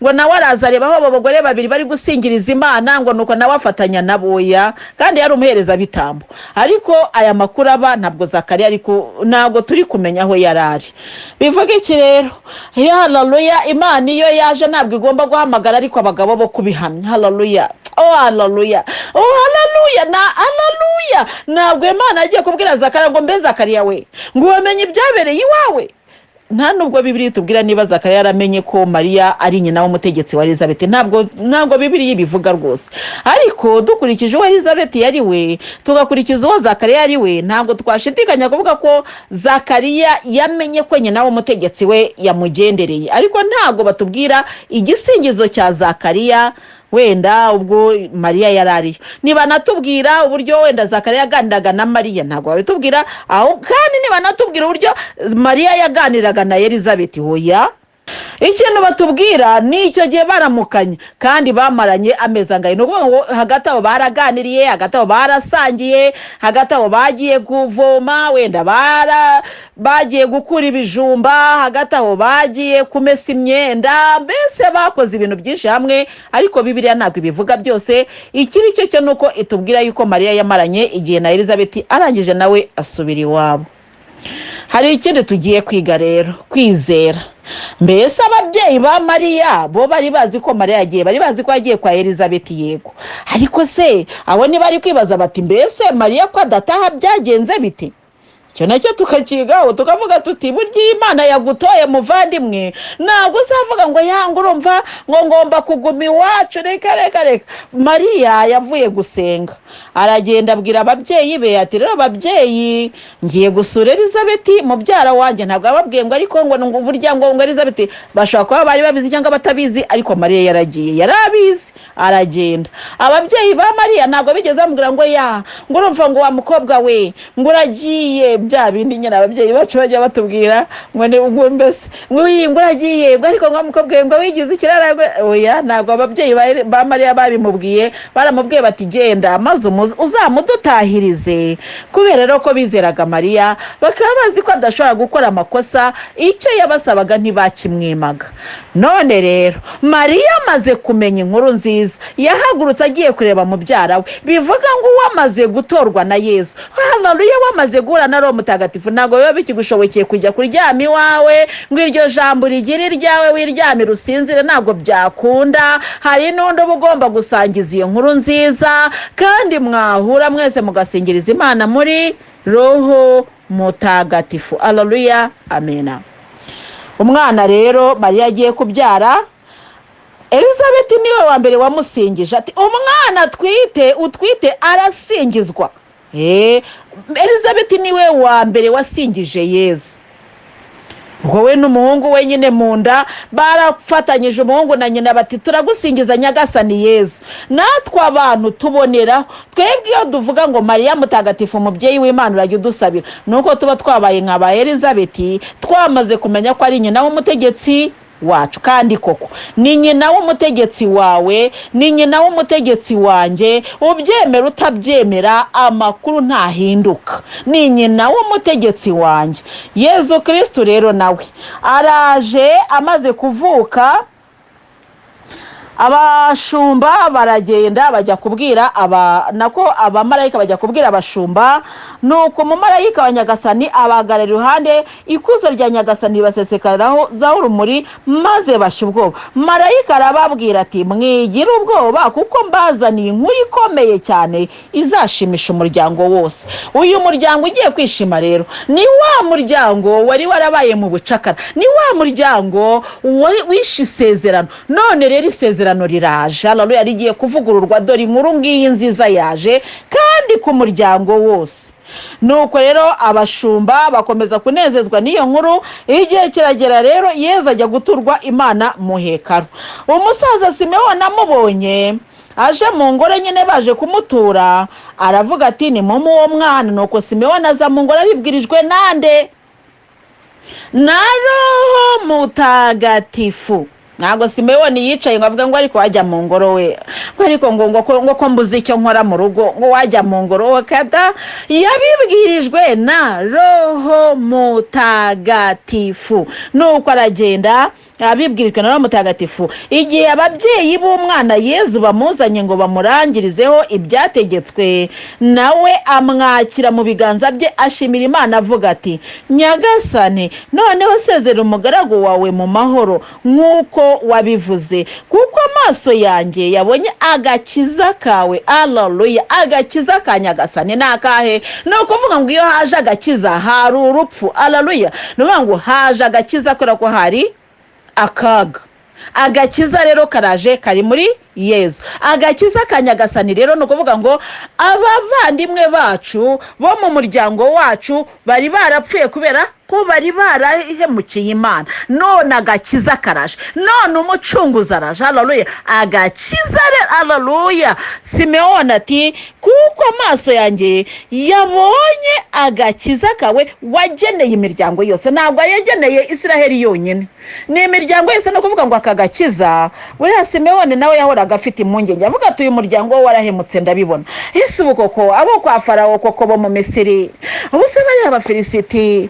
ngo nawe araza areba aho abo bagore babiri bari gusingiriza Imana, ngo nuko nawe afatanya nabo. Oya, kandi yari umuherezabitambo. Ariko aya makuru aba, ntabwo Zakariya ariko ntabwo turi kumenya aho yari ari. Bivuga iki rero? Haleluya! Imana iyo yaje ntabwo igomba guhamagara ariko abagabo bo kubihamya. Haleluya, oh haleluya, oh haleluya, na haleluya! Ntabwo Imana yagiye kubwira Zakariya ngo: "Mbe Zakariya we, ngo wamenye ibyabereye iwawe?" Nta nubwo Bibiliya itubwira niba Zakariya yaramenye ko Mariya ari nyina w'umutegetsi wa Elizabeth. Ntabwo Bibiliya ibivuga rwose, ariko dukurikije uwo Elizabeth yari we, tugakurikiza uwo Zakariya yari we, ntabwo twashidikanya kuvuga ko Zakariya yamenye ko nyina w'umutegetsi we yamugendereye. Ariko ntabwo batubwira igisingizo cya Zakariya wenda ubwo Mariya yari ariyo, ntibanatubwira uburyo wenda Zakariya yaganiraga na Mariya, ntabwo babitubwira aho. Kandi ntibanatubwira uburyo Mariya yaganiraga na Elizabeth. Hoya, ikintu batubwira ni icyo gihe baramukanye kandi bamaranye amezi angahe. Ni ukuvuga ngo hagati aho baraganiriye, hagati aho barasangiye, hagati aho bagiye kuvoma, wenda bagiye gukura ibijumba, hagati aho bagiye kumesa imyenda, mbese bakoze ibintu byinshi hamwe. Ariko Bibiliya ntabwo ibivuga byose. Ikiri cyo cyo ni uko itubwira yuko Mariya yamaranye igihe na Elizabeth, arangije nawe asubira iwabo. Hari ikindi tugiye kwiga rero, kwizera. Mbese ababyeyi ba Mariya bo bari bazi ko Mariya yagiye? Bari bazi ko yagiye kwa Elizabeth, yego. Ariko se abo ntibari kwibaza bati: "Mbese Mariya ko adataha, byagenze bite?" Icyo nacyo tukakigaho, tukavuga tuti: "Burya iyo Imana yagutoye, muvandimwe, ntabwo uzavuga ngo yanga, urumva ngo ngomba kuguma iwacu." Reka, reka, reka. Mariya yavuye gusenga, aragenda abwira ababyeyi be ati: "Rero ababyeyi, ngiye gusura Elizabeth mubyara wanjye." Ntabwo yababwiye ngo ariko ngo burya ngo Elizabeth, bashobora kuba bari babizi cyangwa batabizi, ariko Mariya yaragiye, yari abizi, aragenda. Ababyeyi ba Mariya ntabwo bigeze bamubwira ngo ya ngo urumva ngo wa mukobwa we, ngo uragiye, bya bindi nyine ababyeyi bacu bajya batubwira ngo ni ngo mbese ngo iyi ngo uragiye, ngo ariko ngo wa mukobwa we, ngo wigize ikirara. Oya, ntabwo ababyeyi ba Mariya babimubwiye. Baramubwiye bati: "Genda maze uzamudutahirize." Kubera rero ko bizeraga Mariya, bakaba bazi ko adashobora gukora amakosa, icyo yabasabaga ntibakimwimaga. None rero Mariya amaze kumenya inkuru nziza, yahagurutse agiye kureba mubyara we. Bivuga ngo uwamaze gutorwa na Yesu, haleluya, wamaze guhura na Roho Mutagatifu, ntabwo biba bikigushobokeye kujya kuryama iwawe ngo iryo jambo rigire iryawe, wiryamire usinzire. Ntabwo byakunda. Hari n'undi uba ugomba gusangiza iyo nkuru nziza, kandi mwahura mwese mugasingiriza Imana muri Roho Mutagatifu. Aleluya, amena. Umwana rero Mariya agiye kubyara, Elizabeth niwe wa mbere wamusingije, ati: "Umwana atwite, utwite arasingizwa." Elizabeth niwe wa mbere wasingije Yezu. Ubwo we n'umuhungu we nyine mu nda barafatanyije, umuhungu na nyina, bati: "Turagusingiza Nyagasani Yezu." Natwe abantu tuboneraho, twebwe iyo tuvuga ngo "Mariya Mutagatifu, umubyeyi w'Imana, urajya udusabira", ni uko tuba twabaye nka ba Elizabeth, twamaze kumenya ko ari nyina w'umutegetsi wacu. Kandi koko ni nyina w'umutegetsi wawe, ni nyina w'umutegetsi wanjye. Ubyemera utabyemera, amakuru ntahinduka, ni nyina w'umutegetsi wanjye Yezu Kirisitu. Rero nawe araje, amaze kuvuka, abashumba baragenda bajya kubwira aba, nako abamarayika bajya kubwira abashumba. Nuko umumarayika wa Nyagasani abahagarara iruhande, ikuzo rya Nyagasani ribasesekaraho zaho urumuri, maze bashya ubwoba. Marayika arababwira ati: "Mwigira ubwoba, kuko mbazaniye inkuru ikomeye cyane izashimisha umuryango wose." Uyu muryango ugiye kwishima rero ni wa muryango wari warabaye mu bucakara, ni wa muryango wishe isezerano. None rero isezerano riraje, haleluya, rigiye kuvugururwa. Dore inkuru ngiyi nziza yaje, kandi ku muryango wose. Nuko rero abashumba bakomeza kunezezwa n'iyo nkuru. Igihe kiragera rero, Yezu ajya guturwa Imana mu hekaru. Umusaza Simewoni amubonye aje mu ngoro nyine baje kumutura, aravuga ati: "Ni mumu uwo mwana." Nuko Simewoni aza mu ngoro abibwirijwe nande? Na Roho Mutagatifu. Ntabwo Simewoni yicaye ngo avuge ngo: "Ariko wajya mu ngoro we, ngo ariko ngo ko mbuze icyo nkora mu rugo, ngo wajya mu ngoro we." Kada, yabibwirijwe na Roho Mutagatifu. Nuko aragenda abibwirijwe na Roho Mutagatifu. Igihe ababyeyi b'umwana Yezu bamuzanye ngo bamurangirizeho ibyategetswe, nawe amwakira mu biganza bye, ashimira Imana avuga ati: "Nyagasani, noneho sezera umugaragu wawe mu mahoro nk'uko Nk'uko wabivuze, kuko amaso yanjye yabonye agakiza kawe. Aleluya! Agakiza ka Nyagasani ni akahe? Ni ukuvuga ngo iyo haje agakiza hari urupfu. Aleluya! Ni ukuvuga ngo haje agakiza kubera ko hari akaga. Agakiza rero karaje, kari muri Yezu. Agakiza ka Nyagasani rero ni ukuvuga ngo abavandimwe bacu bo mu muryango wacu bari barapfuye kubera ko bari barahemukiye Imana. None agakiza karaje, none Umucunguzi araje. Haleluya! Agakiza rero, haleluya! Simewoni ati: "Kuko amaso yanjye yabonye agakiza kawe wageneye imiryango yose." Ntabwo yageneye Israheli yonyine, ni imiryango yose. Ni ukuvuga ngo aka gakiza, buriya Simewoni nawe yahoraga afite impungenge, avuga ati: "Uyu muryango we warahemutse, ndabibona. Ese ubu koko abo kwa Farawo, koko bo mu Misiri, ubu se bariya Bafilisiti,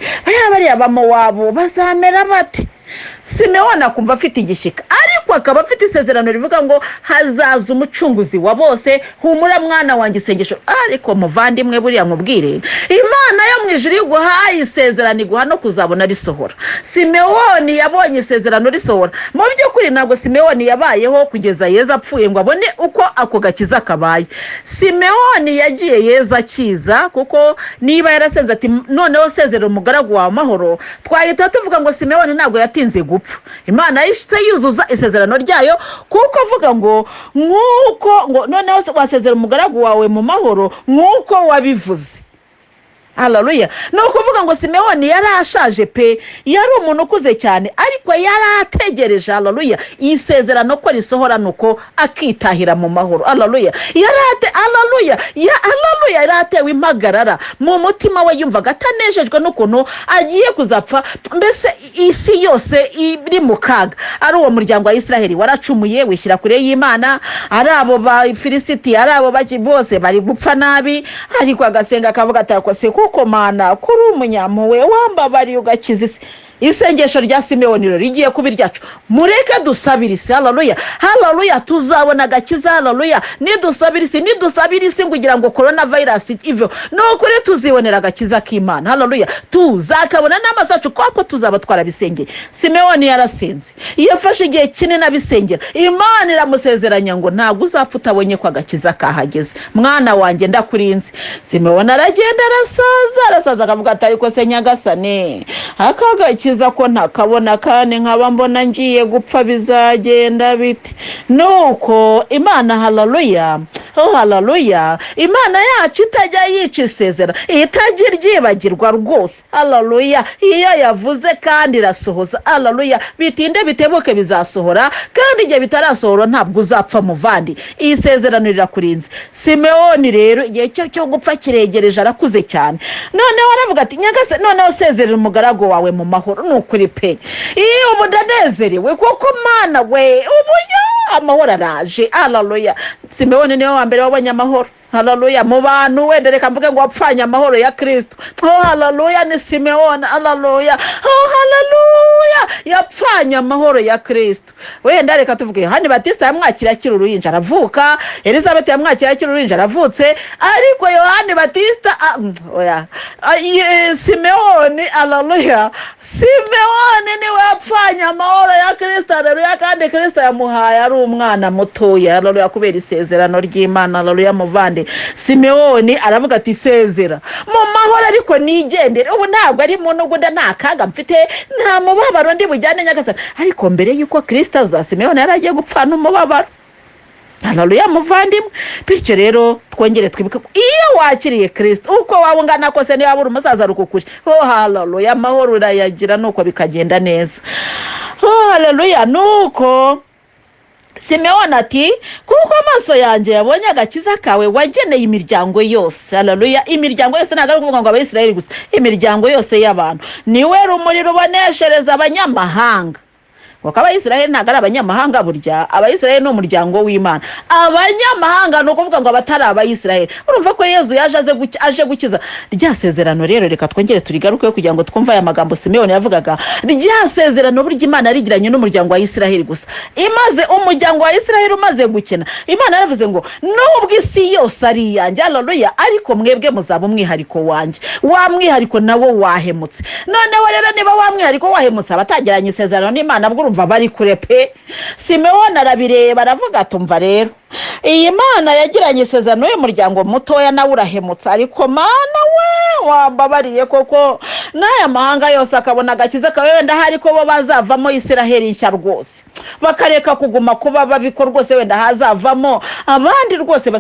bariya Bamowabu bazamera bate?" Simewoni akumva afite igishyika, ariko akaba afite isezerano rivuga ngo hazaza Umucunguzi wa bose. Humura mwana wanjye, isengesho. Ariko muvandimwe, buriya nkubwire, Imana yo mu ijuru iyo iguhaye isezerano, iguha no kuzabona risohora. Simewoni yabonye isezerano risohora. Mu by'ukuri ntabwo Simewoni yabayeho kugeza Yeza apfuye ngo abone uko ako gakiza kabaye. Simewoni yagiye Yeza akiza, kuko niba yarasenze ati: "Noneho sezerera umugaragu wawe amahoro", twahita tuvuga ngo Simewoni ntabwo yatinze gupfa. Imana yahise yuzuza isezerano ryayo, kuko avuga ngo nk'uko ngo noneho wasezera umugaragu wawe mu mahoro nk'uko wabivuze. Haleluya! Ni ukuvuga ngo Simewoni yari ashaje pe, yari umuntu ukuze cyane, ariko yari ategereje, haleluya, isezerano ko risohora, nuko akitahira mu mahoro. Haleluya! Yari ate, haleluya, ya haleluya, yari atewe impagarara mu mutima we, yumvaga atanejejwe n'ukuntu agiye kuzapfa, mbese isi yose iri mu kaga. Ari uwo muryango wa Israheli waracumuye wishyira kure y'Imana, ari abo Bafilisiti, ari abo baki, bose bari gupfa nabi. Ariko agasenga akavuga ati: "Ariko se kuko Mana kuri umunyampuhwe, wambabariye ugakiza isi." Isengesho rya Simewoni rero rigiye kuba iryacu. Mureke dusabire isi. Haleluya, haleluya! Tuzabona agakiza. Haleluya! Nidusabira isi, nidusabira isi kugira ngo korona vayirasi iveho, ni ukuri tuzibonera agakiza k'Imana. Haleluya! Tuzakabona n'amaso yacu kuko tuzaba twarabisengeye. Simewoni yarasenze, yafashe igihe kinini abisengera. Imana iramusezeranya ngo: "Ntabwo uzapfa utabonye ko agakiza kahageze, mwana wanjye, ndakurinze." Simewoni aragenda, arasaza, arasaza, akavuga ati: "Ariko se Nyagasane, aka gakiza ko ntakabona kandi nkaba mbona ngiye gupfa, bizagenda bite?" Nuko Imana, haleluya, oh haleluya, Imana yacu itajya yica isezera, itajya iryibagirwa rwose. Haleluya! Iyo yavuze kandi irasohoza. Haleluya! Bitinde bitebuke bizasohora, kandi igihe bitarasohora ntabwo uzapfa muvandi, iyi sezerano rirakurinze. Simewoni rero igihe cyo cyo gupfa kiregereje, arakuze cyane. Noneho aravuga ati: "Nyagasani, noneho sezerera umugaragu wawe mu mahoro." Ni ukuri pe, iyo ubu ndanezerewe kuko Mana we, ubu yo amahoro araje. Haleluya! Simewoni niwe wa mbere wabonye amahoro, haleluya, mu bantu. Wenda reka mvuge ngo wapfanye amahoro ya Kirisito, oh haleluya, ni Simewoni. Haleluya, oh haleluya, yapfanye amahoro ya Kirisito. Wenda reka tuvuge Yohani Batista yamwakira akiri uruhinja, aravuka. Elizabeth yamwakira akiri uruhinja, aravutse. Ariko Yohani Batista, oya, Simewoni, haleluya, Simewoni niwe wapfanye amahoro ya Kirisito. Haleluya! Kandi Kirisito yamuhaye ari umwana mutoya. Haleluya! Kubera isezerano ry'Imana. Haleluya! Muvande, Simewoni aravuga ati: "Sezera mu mahoro, ariko nigendere. Ubu ntabwo ari mu nugunda, nta kaga mfite, nta mubabaro ndi bujyane, Nyagasani." Ariko mbere y'uko Kirisito aza, Simewoni yari agiye gupfana umubabaro. Haleluya muvandimwe! Bityo rero twongere twibuke ko iyo wakiriye Kirisito, uko waba ungana kose, niba uri umusaza rukukuri, oh haleluya, amahoro urayagira, nuko bikagenda neza. Oh haleluya! Nuko Simewoni ati: "Kuko amaso yanjye yabonye agakiza kawe wageneye imiryango yose." Haleluya! Imiryango yose, ntabwo ari ukuvuga ngo Abayisiraheli gusa, imiryango yose y'abantu. Niwe rumuri ruboneshereza abanyamahanga, kuko Abayisiraheli ntabwo ari abanyamahanga. Burya Abayisiraheli ni umuryango w'Imana, abanyamahanga ni ukuvuga ngo abatari Abayisiraheli. Urumva ko Yezu yaje aje gukiza. Rya sezerano rero reka twongere turigarukeho kugira ngo twumve aya magambo Simewoni yavugaga. Rya sezerano burya Imana yarigiranye n'umuryango wa Isiraheli gusa. Imaze umuryango wa Isiraheli umaze gukena, Imana yaravuze ngo: "Nubwo isi yose ari iyanjye, haleluya, ariko mwebwe muzaba umwihariko wanjye." Wa mwihariko nawo wahemutse. Noneho rero niba wa mwihariko wahemutse, abatagiranye isezerano n'Imana bwo urumva Umva, bari kure pe. Simewoni arabireba, aravuga ati: "Umva rero, iyi Mana yagiranye isezerano n'uyu muryango mutoya nawe urahemutse. Ariko Mana we, wambabariye koko n'aya mahanga yose akabona agakiza kawe, wenda hari ko bo bazavamo Isiraheli nshya rwose, bakareka kuguma kuba babiko rwose, wenda hazavamo abandi rwose."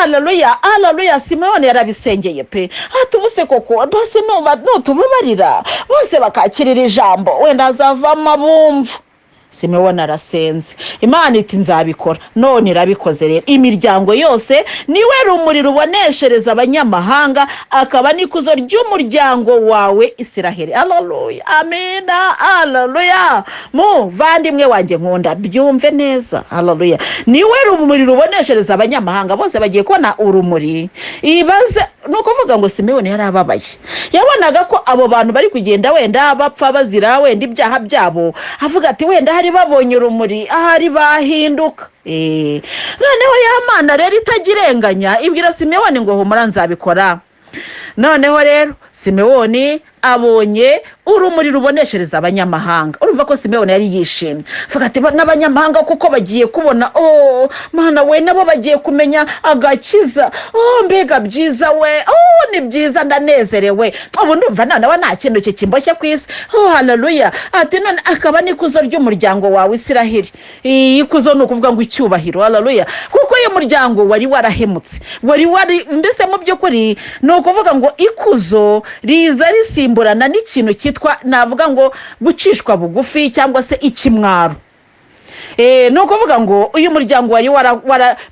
Haleluya, haleluya! Simewoni yarabisengeye pe. Ati: "Ubuse koko bose nutubabarira bose bakakirira ijambo, wenda hazavamo abumva." Simewoni arasenze, Imana iti: "Nzabikora." None irabikoze rero. Imiryango yose, niwe rumuri ruboneshereza abanyamahanga, akaba n'ikuzo ry'umuryango wawe Isiraheli. Haleluya, amina, haleluya! Muvandimwe wanjye nkunda, byumve neza. Haleluya! Niwe rumuri ruboneshereza abanyamahanga, bose bagiye kubona urumuri. Ibaze, ni ukuvuga ngo Simewoni yari ababaye, yabonaga ko abo bantu bari kugenda wenda bapfa bazira wenda ibyaha byabo, avuga ati: "Wenda hari babonye urumuri, ahari bahinduka." Noneho ya Mana rero itagirenganya ibwira Simewoni ngo: "Humura, nzabikora." Noneho rero Simewoni abonye urumuri ruboneshereza abanyamahanga. Urumva ko Simewoni yari yishimye, avuga ati: "N'abanyamahanga kuko bagiye kubona, oh Mana we, nabo bagiye kumenya agakiza. Oh, mbega byiza we! Oh, ni byiza, ndanezerewe ubu, ndumva noneho nta kintu kikimboshye ku isi. Oh, haleluya!" Ati: "None akaba n'ikuzo ry'umuryango wawe Isiraheli." Iyi ikuzo ni ukuvuga ngo icyubahiro. Haleluya! Kuko uyu muryango wari warahemutse, wari wari mbese mu by'ukuri ni ukuvuga ngo ikuzo riza risimburana n'ikintu cyitwa, navuga ngo, gucishwa bugufi cyangwa se ikimwaro. Ni ukuvuga ngo uyu muryango wari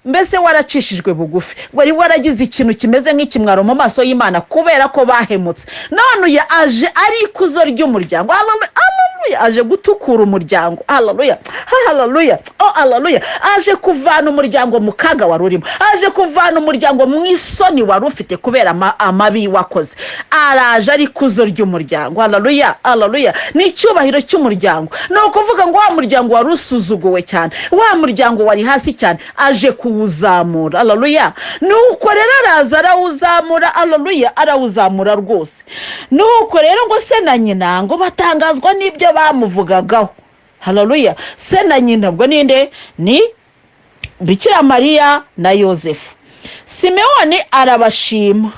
mbese waracishijwe bugufi, wari waragize ikintu kimeze nk'ikimwaro mu maso y'Imana kubera ko bahemutse. None uyu aje ari ikuzo ry'umuryango. Haleluya, haleluya! Aje gutukura umuryango. Haleluya, haleluya, oh haleluya! Aje kuvana umuryango mu kaga wari urimo, aje kuvana umuryango mu isoni wari ufite kubera amabi wakoze. Araje ari ikuzo ry'umuryango. Haleluya, haleluya! Ni icyubahiro cy'umuryango. Ni ukuvuga ngo wa muryango wari usuzuguwe cyane, wa muryango wari hasi cyane, aje kuwuzamura. Haleluya! Nuko rero araza arawuzamura. Haleluya! Arawuzamura rwose. Nuko rero ngo se na nyina ngo batangazwa n'ibyo bamuvugagaho. Haleluya! Se na nyina ubwo ninde? Ni Bikira Mariya na Yosefu. Simewoni arabashima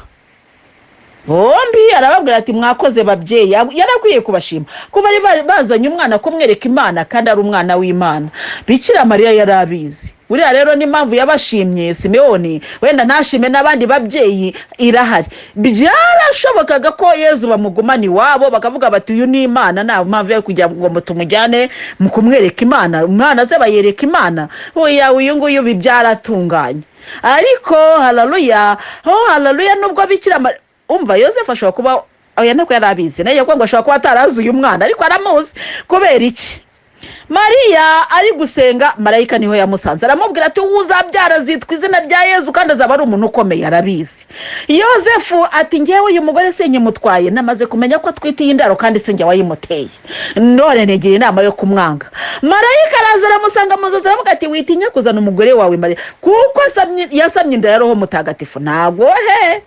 bombi, arababwira ati: "Mwakoze babyeyi." Yarakwiye kubashima kuba bari bazanye umwana kumwereka Imana kandi ari umwana w'Imana. Bikira Mariya yari abizi. Buriya rero n'impamvu yabashimye Simewoni, wenda ntashime n'abandi babyeyi, irahari. Byarashobokaga ko Yezu bamugumana iwabo, bakavuga bati: "Uyu ni Imana, nta mpamvu yo kugira ngo tumujyane mu kumwereka Imana. Umwana ze bayereka Imana? Oya, uyu nguyu ibi byaratunganye." Ariko haleluya, oh haleluya! Nubwo Bikira Mariya, umva, Yosefu ashobora kuba, oya, ntabwo yari abizi nayo ngo ashobora kuba atarazi uyu mwana, ariko aramuzi. Kubera iki? Mariya ari gusenga, marayika niho yamusanze, aramubwira ati: "Uzabyara azitwa izina rya Yezu kandi azaba ari umuntu ukomeye." Arabizi. Yosefu ati: "Ngewe uyu mugore sinkimutwaye, namaze kumenya ko atwite iyi ndaro kandi sinjye wayimuteye, none nigira inama yo kumwanga." Marayika araza aramusanga mu nzozi, aravuga ati: "Witinya kuzana umugore wawe Mariya, kuko yasamye inda ya Roho Mutagatifu." Ntabwo he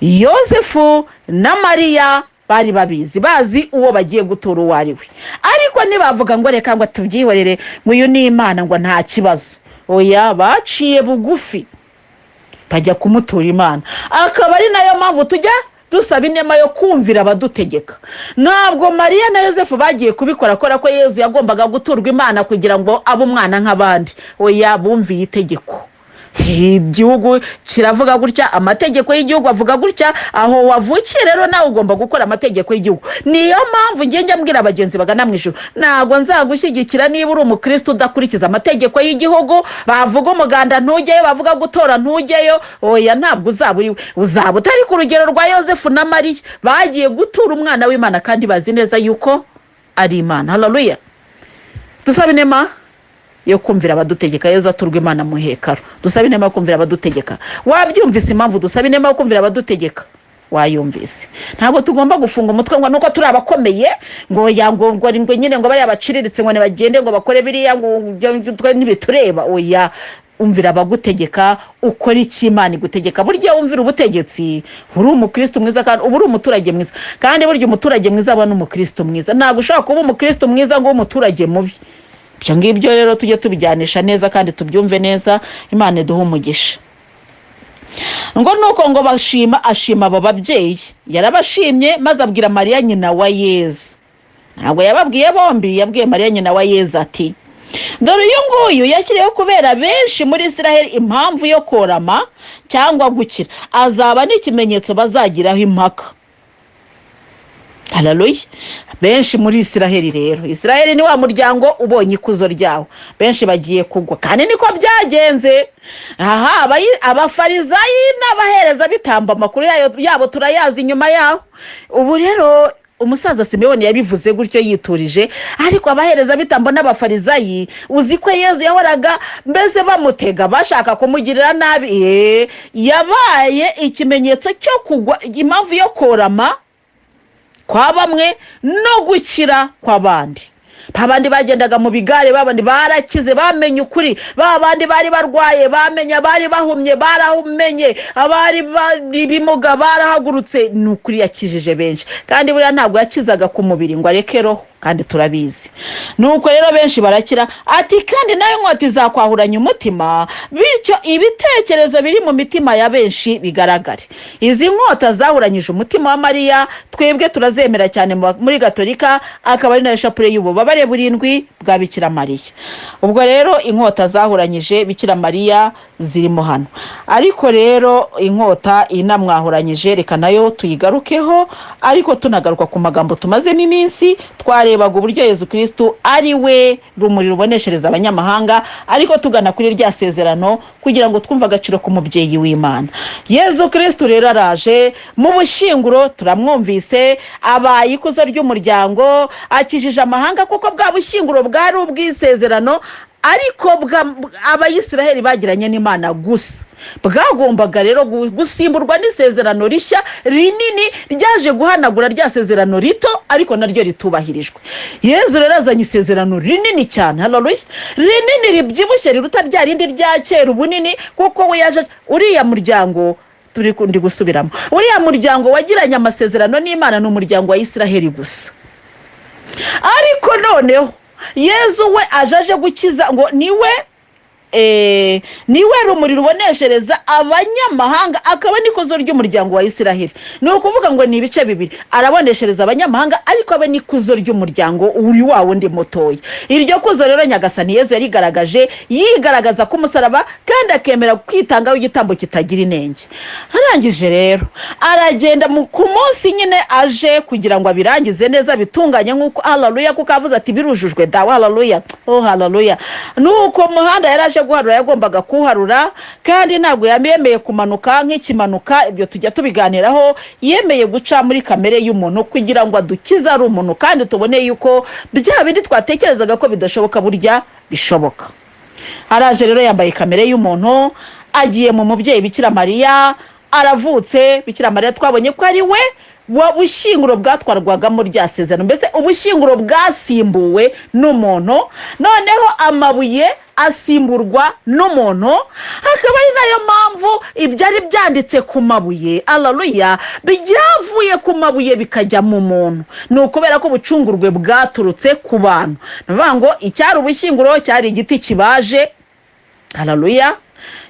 Yosefu na Mariya bari babizi, bazi uwo bagiye gutura uwo ari we, ariko ntibavuga ngo: "Reka ngo tubyihorere, ngo uyu ni Imana, ngo nta kibazo." Oya, baciye bugufi bajya kumutura Imana. Akaba ari nayo mpamvu tujya dusaba inema yo kumvira abadutegeka. Ntabwo Mariya na Yosefu bagiye kubikora kubera ko Yezu yagombaga guturwa Imana kugira ngo abe umwana nk'abandi. Oya, bumviye itegeko. Igihugu kiravuga gutya, amategeko y'igihugu avuga gutya, aho wavukiye rero nawe ugomba gukora amategeko y'igihugu. Niyo mpamvu njya mbwira abagenzi bagana mu ijuru: ntabwo nzagushyigikira niba uri umukristo udakurikiza amategeko y'igihugu. Bavuga umuganda ntujyeyo, bavuga gutora ntujyeyo, oya, ntabwo uzaba uri, uzaba utari ku rugero rwa Yosefu na Mariya bagiye gutura umwana w'Imana kandi bazi neza yuko ari Imana. Haleluya! Dusaba inema yo kumvira abadutegeka. Yezu aturwa Imana mu hekaro. Dusaba inema yo kumvira abadutegeka. Wabyumvise impamvu dusaba inema yo kumvira abadutegeka? Wayumvise? Ntabwo tugomba gufunga umutwe ngo nuko turi abakomeye, ngo ya ngo nyine ngo bariya baciriritse ngo nibagende ngo bakore biriya, ngo ibyo twe ntibitureba. Oya. Umvira abagutegeka, ukora icyo Imana igutegeka. Burya wumvira ubutegetsi, uri umukristo mwiza kandi uba uri umuturage mwiza. Kandi burya umuturage mwiza aba n'umukristo mwiza. Ntabwo ushobora kuba umukristo mwiza ngo ube umuturage mubi. Ibyo ngibyo rero tujye tubijyanisha neza kandi tubyumve neza. Imana iduhe umugisha. Ngo nuko ngo bashima, ashima abo babyeyi, yarabashimye, maze abwira Mariya nyina wa Yezu. Ntabwo yababwiye bombi, yabwiye Mariya nyina wa Yezu ati: "Dore uyu nguyu yashyiriweho kubera benshi muri Israheli impamvu yo korama cyangwa gukira, azaba n'ikimenyetso bazagiraho impaka." Haleluya! Benshi muri Israheli rero, Israheli ni wa muryango ubonye ikuzo ryawo, benshi bagiye kugwa, kandi niko byagenze. Aha abafarizayi n'abaherezabitambo, amakuru yabo turayazi inyuma yaho. Ubu rero umusaza Simewoni yabivuze gutyo yiturije, ariko abaherezabitambo n'abafarizayi, uzi ko Yezu yahoraga mbese bamutega, bashaka kumugirira nabi. Yabaye ikimenyetso cyo kugwa, impamvu yo korama kwa bamwe no gukira kw'abandi. Babandi bagendaga mu bigare, babandi barakize, bamenye ukuri. Babandi bari barwaye bamenye, abari bahumye barahumenye, abari ibimuga barahagurutse. Ni ukuri yakijije benshi, kandi buriya ntabwo yakizaga ku mubiri ngo areke roho, kandi turabizi. Nuko rero benshi barakira. Ati: "Kandi nayo inkota izakwahuranya umutima, bityo ibitekerezo biri mu mitima ya benshi bigaragare." Izi nkota zahuranyije umutima wa Mariya, twebwe turazemera cyane muri Gatolika, akaba ari nayo shapure y'ububabare burindwi bwa Bikira Mariya. Ubwo rero inkota zahuranyije Bikira Mariya zirimo hano. Ariko rero inkota inamwahuranyije, reka nayo tuyigarukeho, ariko tunagaruka ku magambo tumazemo iminsi. Twarebaga uburyo Yezu Kirisitu ari we rumuri ruboneshereza abanyamahanga, ariko tugana kuri rya sezerano kugira ngo twumve agaciro k'umubyeyi w'Imana. Yezu Kirisitu rero araje mu bushyinguro, turamwumvise, abaye ikuzo ry'umuryango, akijije amahanga, kuko bwa bushyinguro bwari ubw'isezerano ariko Abayisiraheli bagiranye n'Imana gusa. Bwagombaga rero gusimburwa n'isezerano rishya rinini ryaje guhanagura rya sezerano rito ariko naryo ritubahirijwe. Yezu rero azanye isezerano rinini cyane, haleluya, rinini ribyibushye, riruta rya rindi rya kera ubunini, kuko we yaje uriya muryango turi ndi gusubiramo, uriya muryango wagiranye amasezerano n'Imana ni umuryango wa Isiraheli gusa. Ariko noneho Yezu we aje gukiza, ngo niwe rumuri ruboneshereza abanyamahanga, akaba n'ikuzo ry'umuryango wa Isiraheli. Ni ukuvuga ngo ni ibice bibiri: araboneshereza abanyamahanga, ariko abe n'ikuzo ry'umuryango uri wa wundi mutoya. Iryo kuzo rero Nyagasani Yezu yarigaragaje yigaragaza ku musaraba, kandi akemera kwitangaho igitambo kitagira inenge. Arangije rero aragenda ku munsi nyine aje kugira ngo abirangize neza, bitunganye nk'uko, haleluya, kuko avuze ati: "Birujujwe dawe." Haleluya, oh haleluya! Nuko muhanda yari aje guharura, yagombaga kuwuharura, kandi ntabwo yemeye kumanuka nk'ikimanuka, ibyo tujya tubiganiraho. Yemeye guca muri kamere y'umuntu kugira ngo adukize ari umuntu, kandi tubone yuko bya bindi twatekerezaga ko bidashoboka burya bishoboka. Araje rero yambaye kamere y'umuntu, agiye mu mubyeyi Bikira Mariya, aravutse. Bikira Mariya twabonye ko ari we wa bushyinguro bwatwarwagamo rya sezerano, mbese ubushyinguro bwasimbuwe n'umuntu, noneho amabuye asimburwa n'umuntu, akaba ari nayo mpamvu ibyari byanditse ku mabuye, haleluya, byavuye ku mabuye bikajya mu muntu. Ni ukubera ko ubucungurwe bwaturutse ku bantu. Ni ukuvuga ngo icyari ubushyinguro cyari igiti kibaje, haleluya,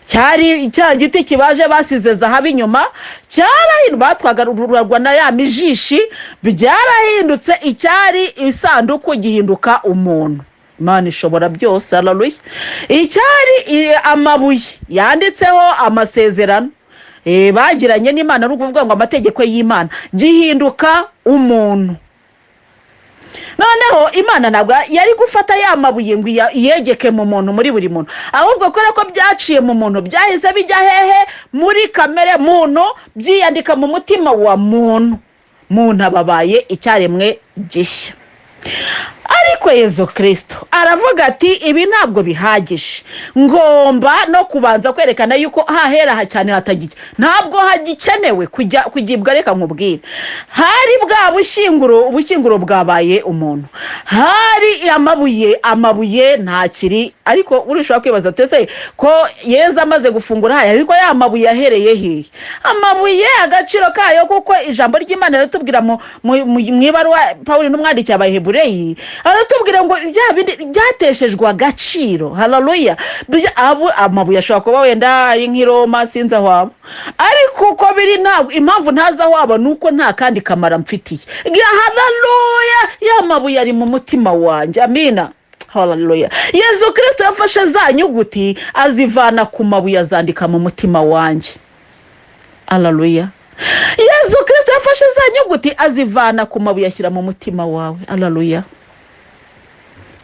cyari cya giti kibaje basize zahabu inyuma, cyarahindutse, batwagarurwa na ya mijishi, byarahindutse, icyari isanduku gihinduka umuntu. Imana ishobora byose, haleluya! Icyari amabuye yanditseho amasezerano bagiranye n'Imana, ni ukuvuga ngo amategeko y'Imana, gihinduka umuntu. Noneho Imana ntabwo yari gufata ya mabuye ngo iyegeke mu muntu, muri buri muntu, ahubwo kubera ko byaciye mu muntu, byahise bijya hehe? Muri kamere muntu, byiyandika mu mutima wa muntu. Muntu ababaye icyaremwe gishya. Ariko Yezu Kirisito aravuga ati: "Ibi ntabwo bihagije, ngomba no kubanza kwerekana yuko hahera cyane hatagike, ntabwo hagikenewe kujya kugibwa." Reka nkubwire, hari bwa bushyinguro, ubushyinguro bwabaye umuntu. Hari amabuye, amabuye ntakiri. Ariko urishobora kwibaza ati: "Ese ko Yezu amaze gufungura haya, ariko ya mabuye yahereye hehe?" Amabuye agaciro kayo, kuko ijambo ry'Imana riratubwira mu ibaruwa Pawulo n'umwandikiye Abahebureyi, aratubwira ngo bya bindi byateshejwe agaciro. Hararuya. Amabuye ashobora kuba wenda ari nk'i Roma, sinzi aho aba, ariko uko biri, ntabwo impamvu ntazi aho aba ni uko nta kandi kamaro mfitiye. Hararuya. Ya mabuye ari mu mutima wanjye. Amina. Hararuya. Yezu Kirisito yafashe za nyuguti azivana ku mabuye, azandika mu mutima wanjye. Hararuya. Yezu Kirisito yafashe za nyuguti azivana ku mabuye, ashyira mu mutima wawe. Hararuya.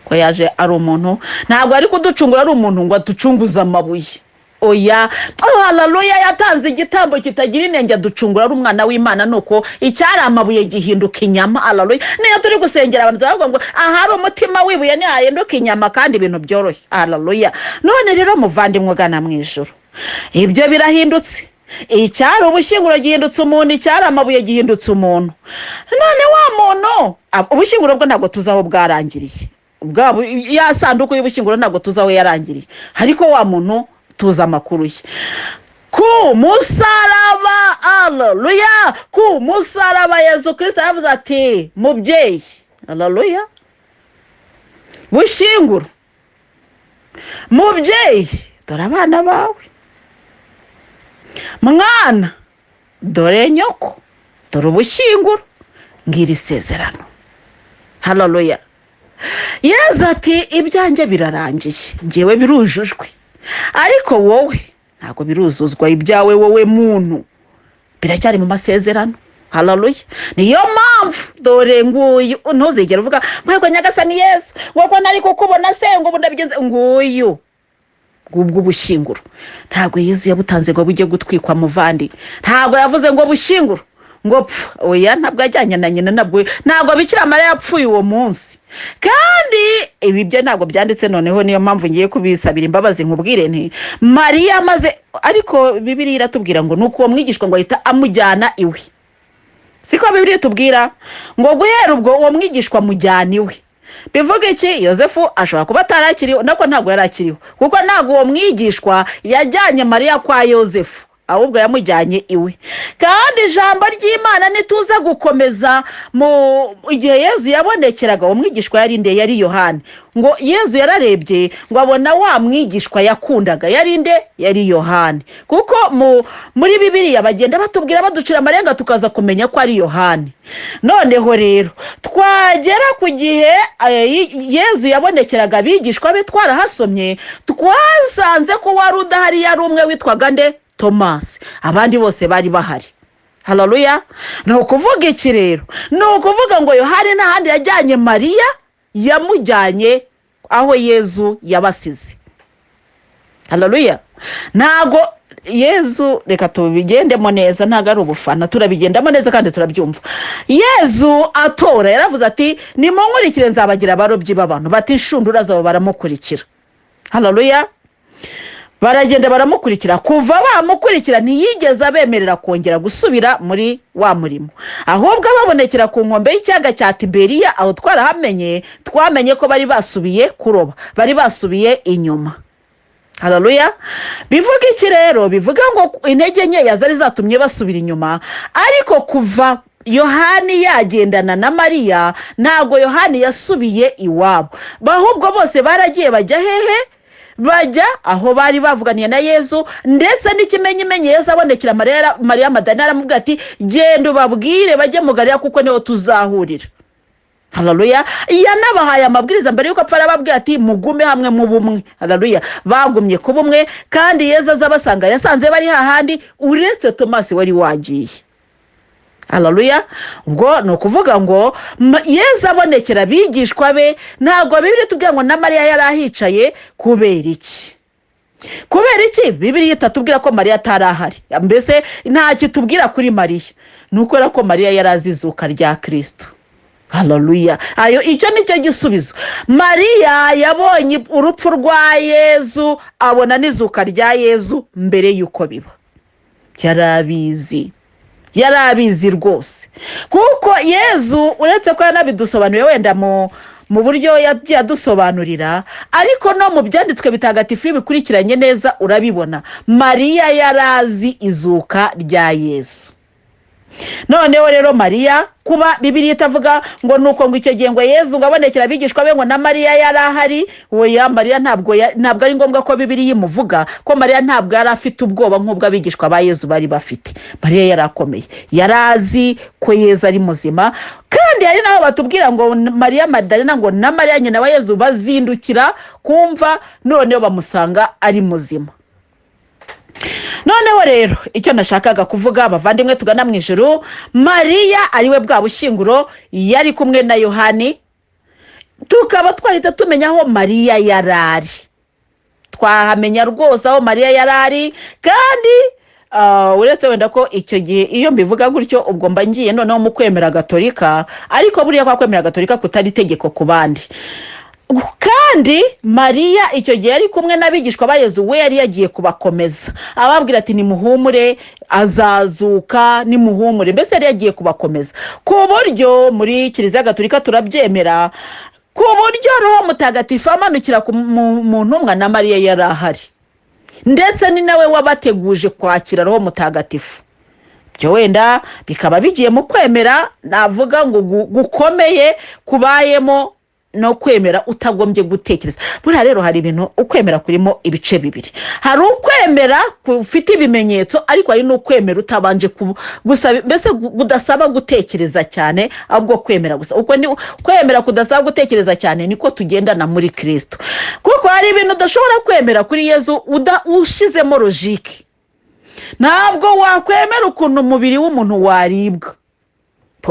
Ko yaje ari umuntu, ntabwo ari kuducungura ari umuntu ngo aducunguze amabuye, oya. Hararuya. Yatanze igitambo kitagira inenge, aducungura ari umwana w'Imana, nuko icyari amabuye gihinduka inyama. Hararuya. Niyo turi gusengera abantu, turavuga ngo ahari umutima w'ibuye ntihahinduka inyama, kandi ibintu byoroshye. Hararuya. None rero muvandimwe ugana mu ijoro, ibyo birahindutse. Icyari ubushyinguro gihindutse umuntu, icyari amabuye gihindutse umuntu. None wa muntu, ubushyinguro bwo ntabwo tuzi aho bwarangiriye, ya sanduku y'ubushyinguro ntabwo tuzi aho yarangiriye, ariko wa muntu tuzi amakuru ye ku musaraba. Aleluya. Ku musaraba Yezu Kirisito yavuze ati: "Mubyeyi, aleluya, bushyinguro, mubyeyi, dore abana bawe. Mwana, dore nyoko, dore ubushyinguro, ngira isezerano." Haleluya. Yezu ati: "Ibyanjye birarangiye, ngewe birujujwe, ariko wowe ntabwo biruzuzwa. Ibyawe wowe muntu biracyari mu masezerano." Haleluya. Niyo mpamvu dore nguyu, ntuzigere uvuga mwebwe: "Nyagasani Yesu, ngo nari kukubona se, ngo ubu ndabigenze." Nguyu, ngubwo ubushyinguro. Ntabwo Yezu yabutanze ngo bujye gutwikwa, muvandi. Ntabwo yavuze ngo bushyinguro ngo pfa, oya. Ntabwo yajyanye na nyina, ntabwo Bikira Mariya yapfuye uwo munsi. Kandi ibi byo ntabwo byanditse. Noneho niyo mpamvu ngiye kubisabira imbabazi, nkubwire nti Mariya amaze, ariko Bibiliya iratubwira ngo ni uko uwo mwigishwa ngo ahita amujyana iwe. Siko Bibiliya itubwira ngo guhera ubwo uwo mwigishwa amujyana iwe? Bivuga iki? Yosefu ashobora kuba atarakiriho, nako ntabwo yari akiriho, kuko ntabwo uwo mwigishwa yajyanye Mariya kwa Yosefu, ahubwo yamujyanye iwe. Kandi ijambo ry'Imana nituza gukomeza, mu igihe Yezu yabonekeraga uwo mwigishwa, yari nde? Yari Yohani. Ngo Yezu yararebye ngo abona wa mwigishwa yakundaga. Yari nde? Yari Yohani. Kuko muri Bibiliya bagenda batubwira, baducira amarenga, tukaza kumenya ko ari Yohani. Noneho rero twagera ku gihe Yezu yabonekeraga abigishwa be, twarahasomye, twasanze ko wari udahari yari umwe witwaga nde? Tomasi. Abandi bose bari bahari. Haleluya. Ni ukuvuga iki rero? Ni ukuvuga ngo Yohani nta handi yajyanye Mariya, yamujyanye aho Yezu yabasize. Haleluya. Ntabwo Yezu, reka tubigendemo neza, ntabwo ari ubufana, turabigendamo neza kandi turabyumva. Yezu atora yaravuze ati: "Nimunkurikire, nzabagira abarobyi b'abantu." Bati inshundura zabo, baramukurikira. Haleluya. Baragenda baramukurikira. Kuva bamukurikira ntiyigeze abemerera kongera gusubira muri wa murimo, ahubwo babonekera ku nkombe y'ikiyaga cya Tiberiya. Aho twarahamenye, twamenye ko bari basubiye kuroba, bari basubiye inyuma. Haleluya. Bivuga iki rero? Bivuga ngo intege nkeya zari zatumye basubira inyuma, ariko kuva Yohani yagendana na Mariya, ntabwo Yohani yasubiye iwabo, ahubwo bose baragiye bajya hehe? Bajya aho bari bavuganiye na Yezu. Ndetse n'ikimenyimenyi, Yezu abonekera Mariya, Mariya Madalena aramubwira ati: "Genda ubabwire bajye mu Galilaya, kuko niho tuzahurira." Haleluya. Yanabahaye amabwiriza mbere y'uko apfa, arababwira ati: "Mugume hamwe mu bumwe." Haleluya. Bagumye kuba umwe, kandi Yezu aza abasanga, yasanze bari hahandi, uretse Tomasi wari wagiye. Haleluya. Ubwo ni ukuvuga ngo Yezu abonekera abigishwa be, ntabwo Bibiliya itubwira ngo na Mariya yari ahicaye. Kubera iki? Kubera iki Bibiliya itatubwira ko Mariya atari ahari? Mbese nta kitubwira kuri Mariya. Ni ukubera ko Mariya yari azi izuka rya Kirisito. Haleluya! Ayo, icyo ni cyo gisubizo. Mariya yabonye urupfu rwa Yezu, abona n'izuka rya Yezu mbere y'uko biba. Yari abizi, yari abizi rwose, kuko Yezu, uretse ko yanabidusobanuriye wenda mu buryo yagiye adusobanurira, ariko no mu byanditswe bitagatifu iyo bikurikiranye neza urabibona, Mariya yari azi izuka rya Yezu. Noneho rero Mariya, kuba Bibiliya itavuga ngo ni uko ngo icyo gihe ngo Yezu ngo abonekera abigishwa be ngo na Mariya yari ahari, oya, Mariya ntabwo ari ngombwa ko Bibiliya imuvuga, ko Mariya ntabwo yari afite ubwoba nk'ubwo abigishwa ba Yezu bari bafite. Mariya yari akomeye, yari azi ko Yezu ari muzima. Kandi hari n'aho batubwira ngo Mariya Magdalena ngo na Mariya nyina wa Yezu bazindukira kumva, noneho bamusanga ari muzima. Noneho rero icyo nashakaga kuvuga, abavandimwe tugana mu ijuru, Mariya ariwe bwa bushyinguro yari kumwe na Yohani, tukaba twahita tumenya aho Mariya yari ari. Twahamenya rwose aho Mariya yari ari. Kandi uretse wenda ko icyo gihe iyo mbivuga gutyo, ubwo mba ngiye noneho mu kwemera gatolika, ariko buriya kwa kwemera gatolika kutari itegeko ku bandi. Kandi Mariya icyo gihe yari kumwe n'abigishwa ba Yezu, we yari yagiye kubakomeza, ababwira ati: "Nimuhumure, azazuka, nimuhumure." Mbese yari yagiye kubakomeza, ku buryo muri Kiliziya Gatolika turabyemera, ku buryo Roho Mutagatifu amanukira mu ntumwa na Mariya yari ahari, ndetse ni nawe wabateguje kwakira Roho Mutagatifu. Ibyo wenda bikaba bigiye mu kwemera navuga ngo gukomeye kubayemo no kwemera utagombye gutekereza. Buriya rero hari ibintu, ukwemera kurimo ibice bibiri: hari ukwemera ufite ibimenyetso, ariko hari n'ukwemera utabanje gusa, mbese kudasaba gutekereza cyane, ahubwo kwemera gusa. Uko ni kwemera kudasaba gutekereza cyane, niko tugendana muri Kirisito, kuko hari ibintu udashobora kwemera kuri Yezu ushyizemo logique. Ntabwo wakwemera ukuntu umubiri w'umuntu waribwa,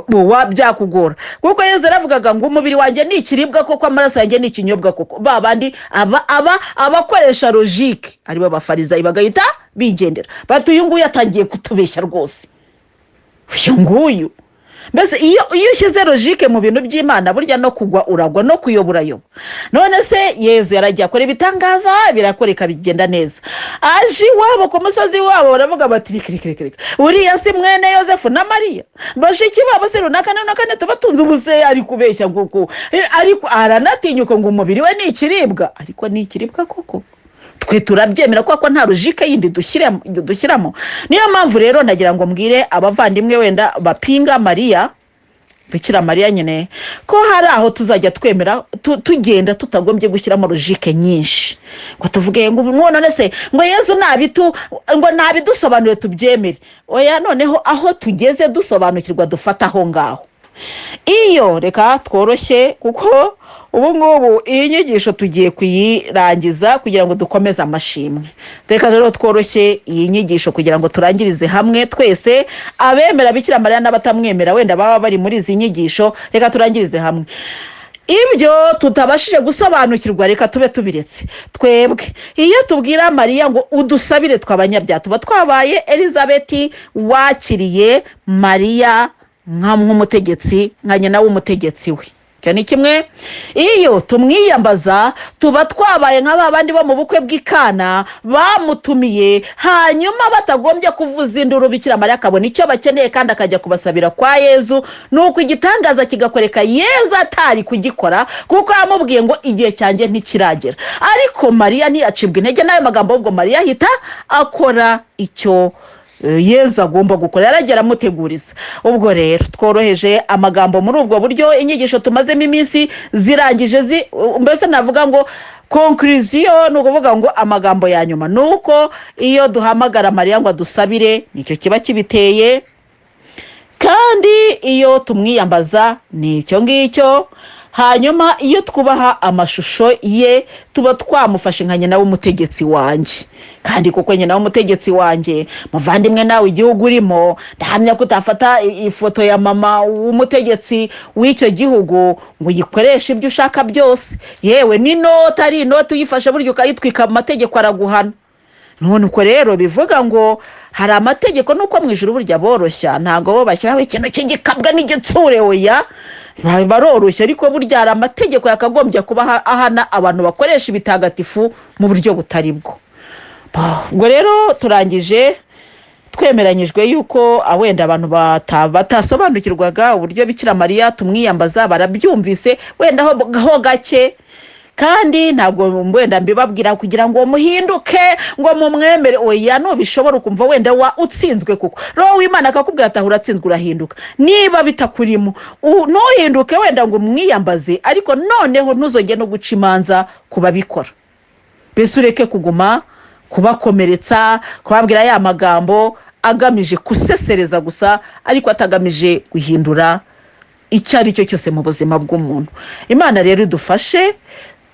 wa byakugora, kuko Yezu yaravugaga ngo: "Umubiri wanjye ni ikiribwa koko, amaraso yanjye ni ikinyobwa koko." Ba bandi aba abakoresha logique, aribo Bafarizayi, bagahita bigendera bati: "Uyu nguyu atangiye kutubeshya rwose, uyu nguyu." Mbese iyo ushyize logique mu bintu by'Imana, burya no kugwa uragwa, no kuyoba urayoba. None se Yezu yaragiye akora ibitangaza, birakoreka, bigenda neza, aje iwabo ku musozi wabo, baravuga bati: "Reka, reka, reka, reka, uriya si mwene Yosefu na Mariya? Bashiki babo se runaka na runaka tuba tunze? Ubuse ari kubeshya nguko?" Ariko aranatinyuka ngo umubiri we ni ikiribwa. Ariko ni ikiribwa koko, twe turabyemera kuko nta logique yindi dushyiramo. Niyo mpamvu rero nagira ngo mbwire abavandimwe wenda bapinga Mariya, Bikira Mariya nyine, ko hari aho tuzajya twemera tugenda tutagombye gushyiramo logique nyinshi, ngo tuvuge ngo none se ngo Yezu nabitu ngo nabidusobanure tubyemere. Oya, noneho aho tugeze dusobanukirwa, dufata aho ngaho. Iyo reka tworoshye, kuko ubu ngubu iyi nyigisho tugiye kuyirangiza kugira ngo dukomeze amashimwe. Reka rero tworoshye iyi nyigisho kugira ngo turangirize hamwe twese, abemera Bikira Mariya n'abatamwemera wenda baba bari muri izi nyigisho. Reka turangirize hamwe. Ibyo tutabashije gusobanukirwa, reka tube tubiretse. Twebwe iyo tubwira Mariya ngo udusabire tw'abanyabyaha, tuba twabaye Elizabeti wakiriye Mariya nk'umutegetsi, nka nyina w'umutegetsi we. Icyo ni kimwe. Iyo tumwiyambaza, tuba twabaye nka ba bandi bo mu bukwe bw'Ikana bamutumiye, hanyuma batagombye kuvuza induru, Bikira Mariya akabona icyo bakeneye kandi akajya kubasabira kwa Yezu, nuko igitangaza kigakoreka Yezu atari kugikora, kuko yamubwiye ngo: "Igihe cyanjye ntikiragera." Ariko Mariya ntiyacibwa intege n'ayo magambo, ahubwo Mariya ahita akora icyo Yezu agomba gukora, yaragera amuteguriza. Ubwo rero tworoheje amagambo muri ubwo buryo. Inyigisho tumazemo iminsi zirangije, mbese navuga ngo conclusion, ni ukuvuga ngo amagambo ya nyuma ni uko iyo duhamagara Mariya ngo adusabire, nicyo kiba kibiteye, kandi iyo tumwiyambaza ni icyo ngicyo. Hanyuma iyo twubaha amashusho ye, tuba twamufashe nka nyina w'umutegetsi wanjye. Kandi kuko nyina w'umutegetsi wanjye, muvandimwe, nawe igihugu urimo, ndahamya ko utafata ifoto ya mama w'umutegetsi w'icyo gihugu ngo uyikoreshe ibyo ushaka byose. Yewe n'inoti, ari inoti uyifashe burya ukayitwika, amategeko araguhana. None ubwo rero bivuga ngo hari amategeko, nuko mu ijuru burya boroshya, ntabwo bo bashyiraho ikintu cy'igikabwa n'igitsure, oya, baroroshya, ariko burya hari amategeko yakagombye kuba ahana abantu bakoresha ibitagatifu mu buryo butari bwo. Ubwo rero turangije twemeranyijwe yuko wenda abantu batasobanukirwaga uburyo Bikira Mariya tumwiyambaza barabyumvise wenda ho gake, kandi ntabwo wenda mbibabwira kugira ngo muhinduke ngo mumwemere, oya. Nubishobora ukumva wenda wa utsinzwe, kuko Roho w'Imana akakubwira ati: "Aho uratsinzwe," urahinduka. Niba bitakurimo, ntuhinduke wenda ngo umwiyambaze, ariko noneho ntuzongere no guca imanza ku babikora. Mbese ureke kuguma kubakomeretsa, kubabwira ya magambo agamije gusesereza gusa, ariko atagamije guhindura icyo ari cyo cyose mu buzima bw'umuntu. Imana rero idufashe.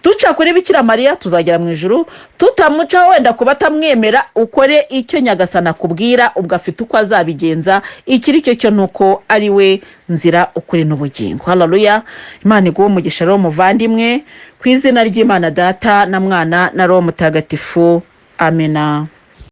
Duca kuri Bikira Mariya tuzagera mu ijuru, tutamucaho wenda kuba atamwemera, ukore icyo Nyagasana akubwira, ubwo afite uko azabigenza. Ikiri cyo cyo ni uko ari we nzira, ukuri n'ubugingo. Haleluya! Imana iguhe umugisha rero muvandimwe, ku izina ry'Imana Data na Mwana na Roho Mutagatifu. Amena.